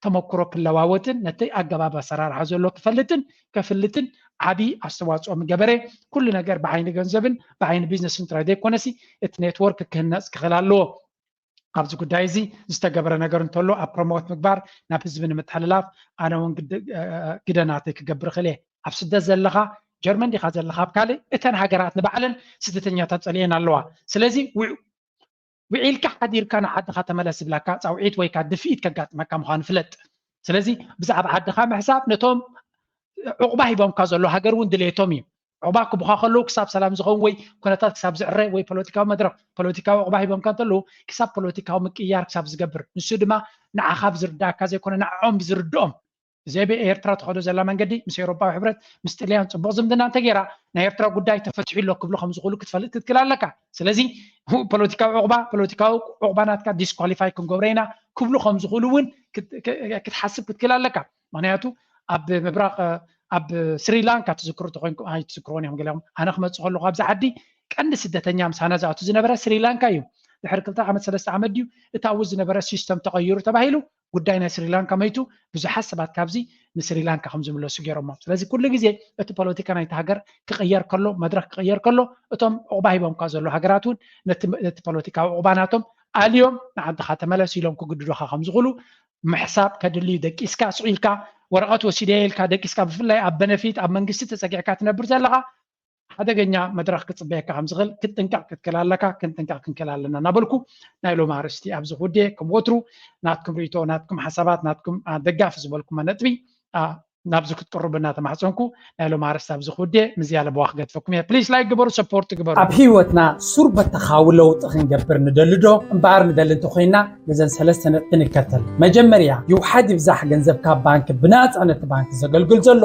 ተመክሮ ክለዋወጥን ነቲ ኣገባብ ኣሰራርሓ ዘሎ ክፈልጥን ከፍልጥን ዓብዪ ኣስተዋፅኦ ምገበረ። ኩሉ ነገር ብዓይኒ ገንዘብን ብዓይኒ ቢዝነስን ጥራይ ዘይኮነሲ እቲ ኔትወርክ ክህነፅ ክኽእል ኣለዎ። ኣብዚ ጉዳይ እዚ ዝተገበረ ነገር እንተሎ ኣብ ፕሮሞት ምግባር ናብ ህዝቢ ንምትሕልላፍ ኣነ እውን ግደ ናተይ ክገብር እኽእል እየ። ኣብ ስደት ዘለኻ ጀርመን ዲኻ ዘለኻ ኣብ ካልእ እተን ሃገራት ንባዕለን ስደተኛታት ፀሊኤን ኣለዋ። ስለዚ ውዒልካ ሓዲርካ ንዓድኻ ተመለስ ዝብላካ ፃውዒት ወይ ከዓ ድፍኢት ከጋጥመካ ምዃኑ ፍለጥ። ስለዚ ብዛዕባ ዓድኻ ምሕሳብ ነቶም ዑቕባ ሂቦምካ ዘሎ ሃገር እውን ድሌቶም እዩ። ዑቕባ ክቡኻ ከለዉ ክሳብ ሰላም ዝኸውን ወይ ኩነታት ክሳብ ዝዕረ ወይ ፖለቲካዊ መድረኽ ፖለቲካዊ ዑቕባ ሂቦምካ እንተለዉ ክሳብ ፖለቲካዊ ምቅይያር ክሳብ ዝገብር ንሱ ድማ ንዓኻ ብዝርዳእካ ዘይኮነ ንዕኦም ብዝርድኦም ብዘይበ ኤርትራ ትኸዶ ዘላ መንገዲ ምስ ኤውሮጳዊ ሕብረት ምስ ጥልያን ፅቡቕ ዝምድና እንተገይራ ናይ ኤርትራ ጉዳይ ተፈትሑ ኣሎ ክብሉ ከም ዝኽእሉ ክትፈልጥ ክትክል ኣለካ። ስለዚ ፖለቲካዊ ዕቑባ ፖለቲካዊ ዕቑባ ናትካ ዲስኳሊፋይ ክንገብሮ ኢና ክብሉ ከም ዝኽእሉ እውን ክትሓስብ ክትክል ኣለካ። ምክንያቱ ኣብ ምብራቕ ኣብ ስሪላንካ ትዝክሩ ተኮይንኩም ኣይትዝክርዎን እዮም ገሊኦም ኣነ ክመፅእ ከለኩ ኣብዚ ዓዲ ቀንዲ ስደተኛ ምሳና ዝኣቱ ዝነበረ ስሪላንካ እዩ። ድሕሪ ክልተ ዓመት ሰለስተ ዓመት ድዩ እቲ ኣብኡ ዝነበረ ሲስተም ተቐይሩ ተባሂሉ ጉዳይ ናይ ስሪላንካ መይቱ ብዙሓት ሰባት ካብዚ ንስሪላንካ ከም ዝምለሱ ገይሮሞ። ስለዚ ኩሉ ግዜ እቲ ፖለቲካ ናይቲ ሃገር ክቕየር ከሎ መድረክ ክቕየር ከሎ እቶም ዕቑባ ሂቦምካ ዘሎ ሃገራት እውን ነቲ ፖለቲካዊ ዕቑባ ናቶም ኣልዮም ንዓድኻ ተመለስ ኢሎም ክግድዱኻ ከም ዝኽእሉ ምሕሳብ ከድልዩ ደቂስካ ስዒልካ ወረቐት ወሲደ ኢልካ ደቂስካ ብፍላይ ኣብ በነፊት ኣብ መንግስቲ ተፀጊዕካ ትነብር ዘለኻ ሓደገኛ መድረኽ ክፅበየካ ከም ዝኽእል ክትጥንቀቕ ክትክእል ኣለካ። ክንጥንቀቕ ክንክእል ኣለና እናበልኩ ናይ ሎሚ ኣርእስቲ ኣብዚ ክውድየ። ከም ወትሩ ናትኩም ርእቶ ናትኩም ሓሳባት ናትኩም ደጋፊ ዝበልኩሞ ነጥቢ ናብዚ ክትቅርቡ እናተማሕፀንኩ ናይ ሎም ኣርስቲ ኣብዚ ክውድየ። ምዝያለ ብዋ ክገድፈኩም እየ። ፕሊስ ላይክ ግበሩ ሰፖርት ግበሩ። ኣብ ህይወትና ሱር በተኻዊ ለውጢ ክንገብር ንደሊ ዶ እምበኣር ንደሊ እንተኮይና ነዘን ሰለስተ ነጥቢ ንከተል። መጀመርያ ይውሓድ ይብዛሕ ገንዘብ ካብ ባንክ ብናፃ ነቲ ባንክ ዘገልግል ዘሎ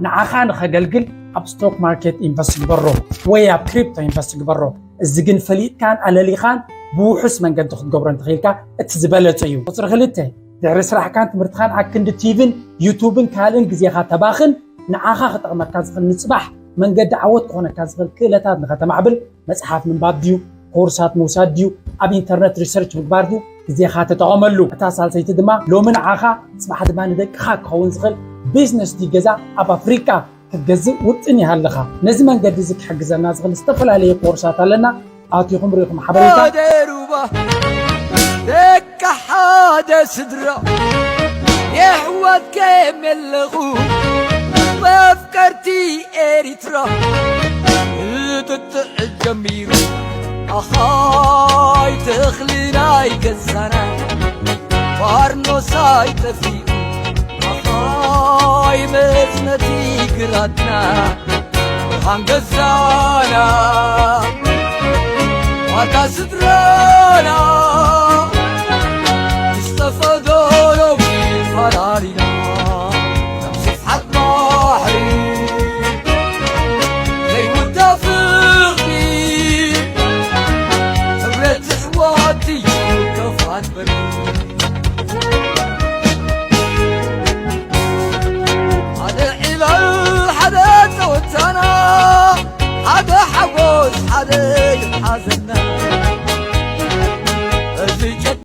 ንዓኻ ንኸገልግል ኣብ ስቶክ ማርኬት ኢንቨስት ግበሮ ወይ ኣብ ክሪፕቶ ኢንቨስት ግበሮ። እዚ ግን ፈሊጥካን ኣለሊኻን ብውሑስ መንገዲ ክትገብሮ እንተኽኢልካ እቲ ዝበለፀ እዩ። ቁፅሪ ክልተ ድሕሪ ስራሕካን ትምህርትኻን ኣክንዲ ቲቪን ዩቱብን ካልእን ግዜኻ ተባኽን ንዓኻ ክጠቕመካ ዝኽእል ንፅባሕ መንገዲ ዓወት ክኾነካ ዝኽእል ክእለታት ንኸተማዕብል መፅሓፍ ምንባብ ድዩ ኮርሳት ምውሳድ ድዩ ኣብ ኢንተርነት ሪሰርች ምግባር ድዩ ግዜኻ ተጠቐመሉ። እታ ሳልሰይቲ ድማ ሎሚ ንዓኻ ፅባሕ ድማ ንደቅኻ ክኸውን ዝኽእል ቢዝነስ ድዩ ገዛ ኣብ ኣፍሪቃ ክትገዝእ ውጥን ይሃልኻ። ነዚ መንገዲ እዚ ክሕግዘና ዝኽእል ዝተፈላለየ ኮርሳት ኣለና። ኣቲኹም ርኢኹም ሓበሬታ ደሩባ ደቂ ሓደ ስድራ የሕዋት ከየም የለኹ መፍቀርቲ ኤሪትራ ክትጥዕ ጀሚሩ ኣኻይ ተኽሊ ናይ ገዛና ባርኖሳይ ጠፊኡ ኣኻይ መዝነቲ ግራትና ብርሃን ገዛና ዋርካ ስድራና ምስ ጠፈዶ ሎሚ ፈላሊና ሓዘና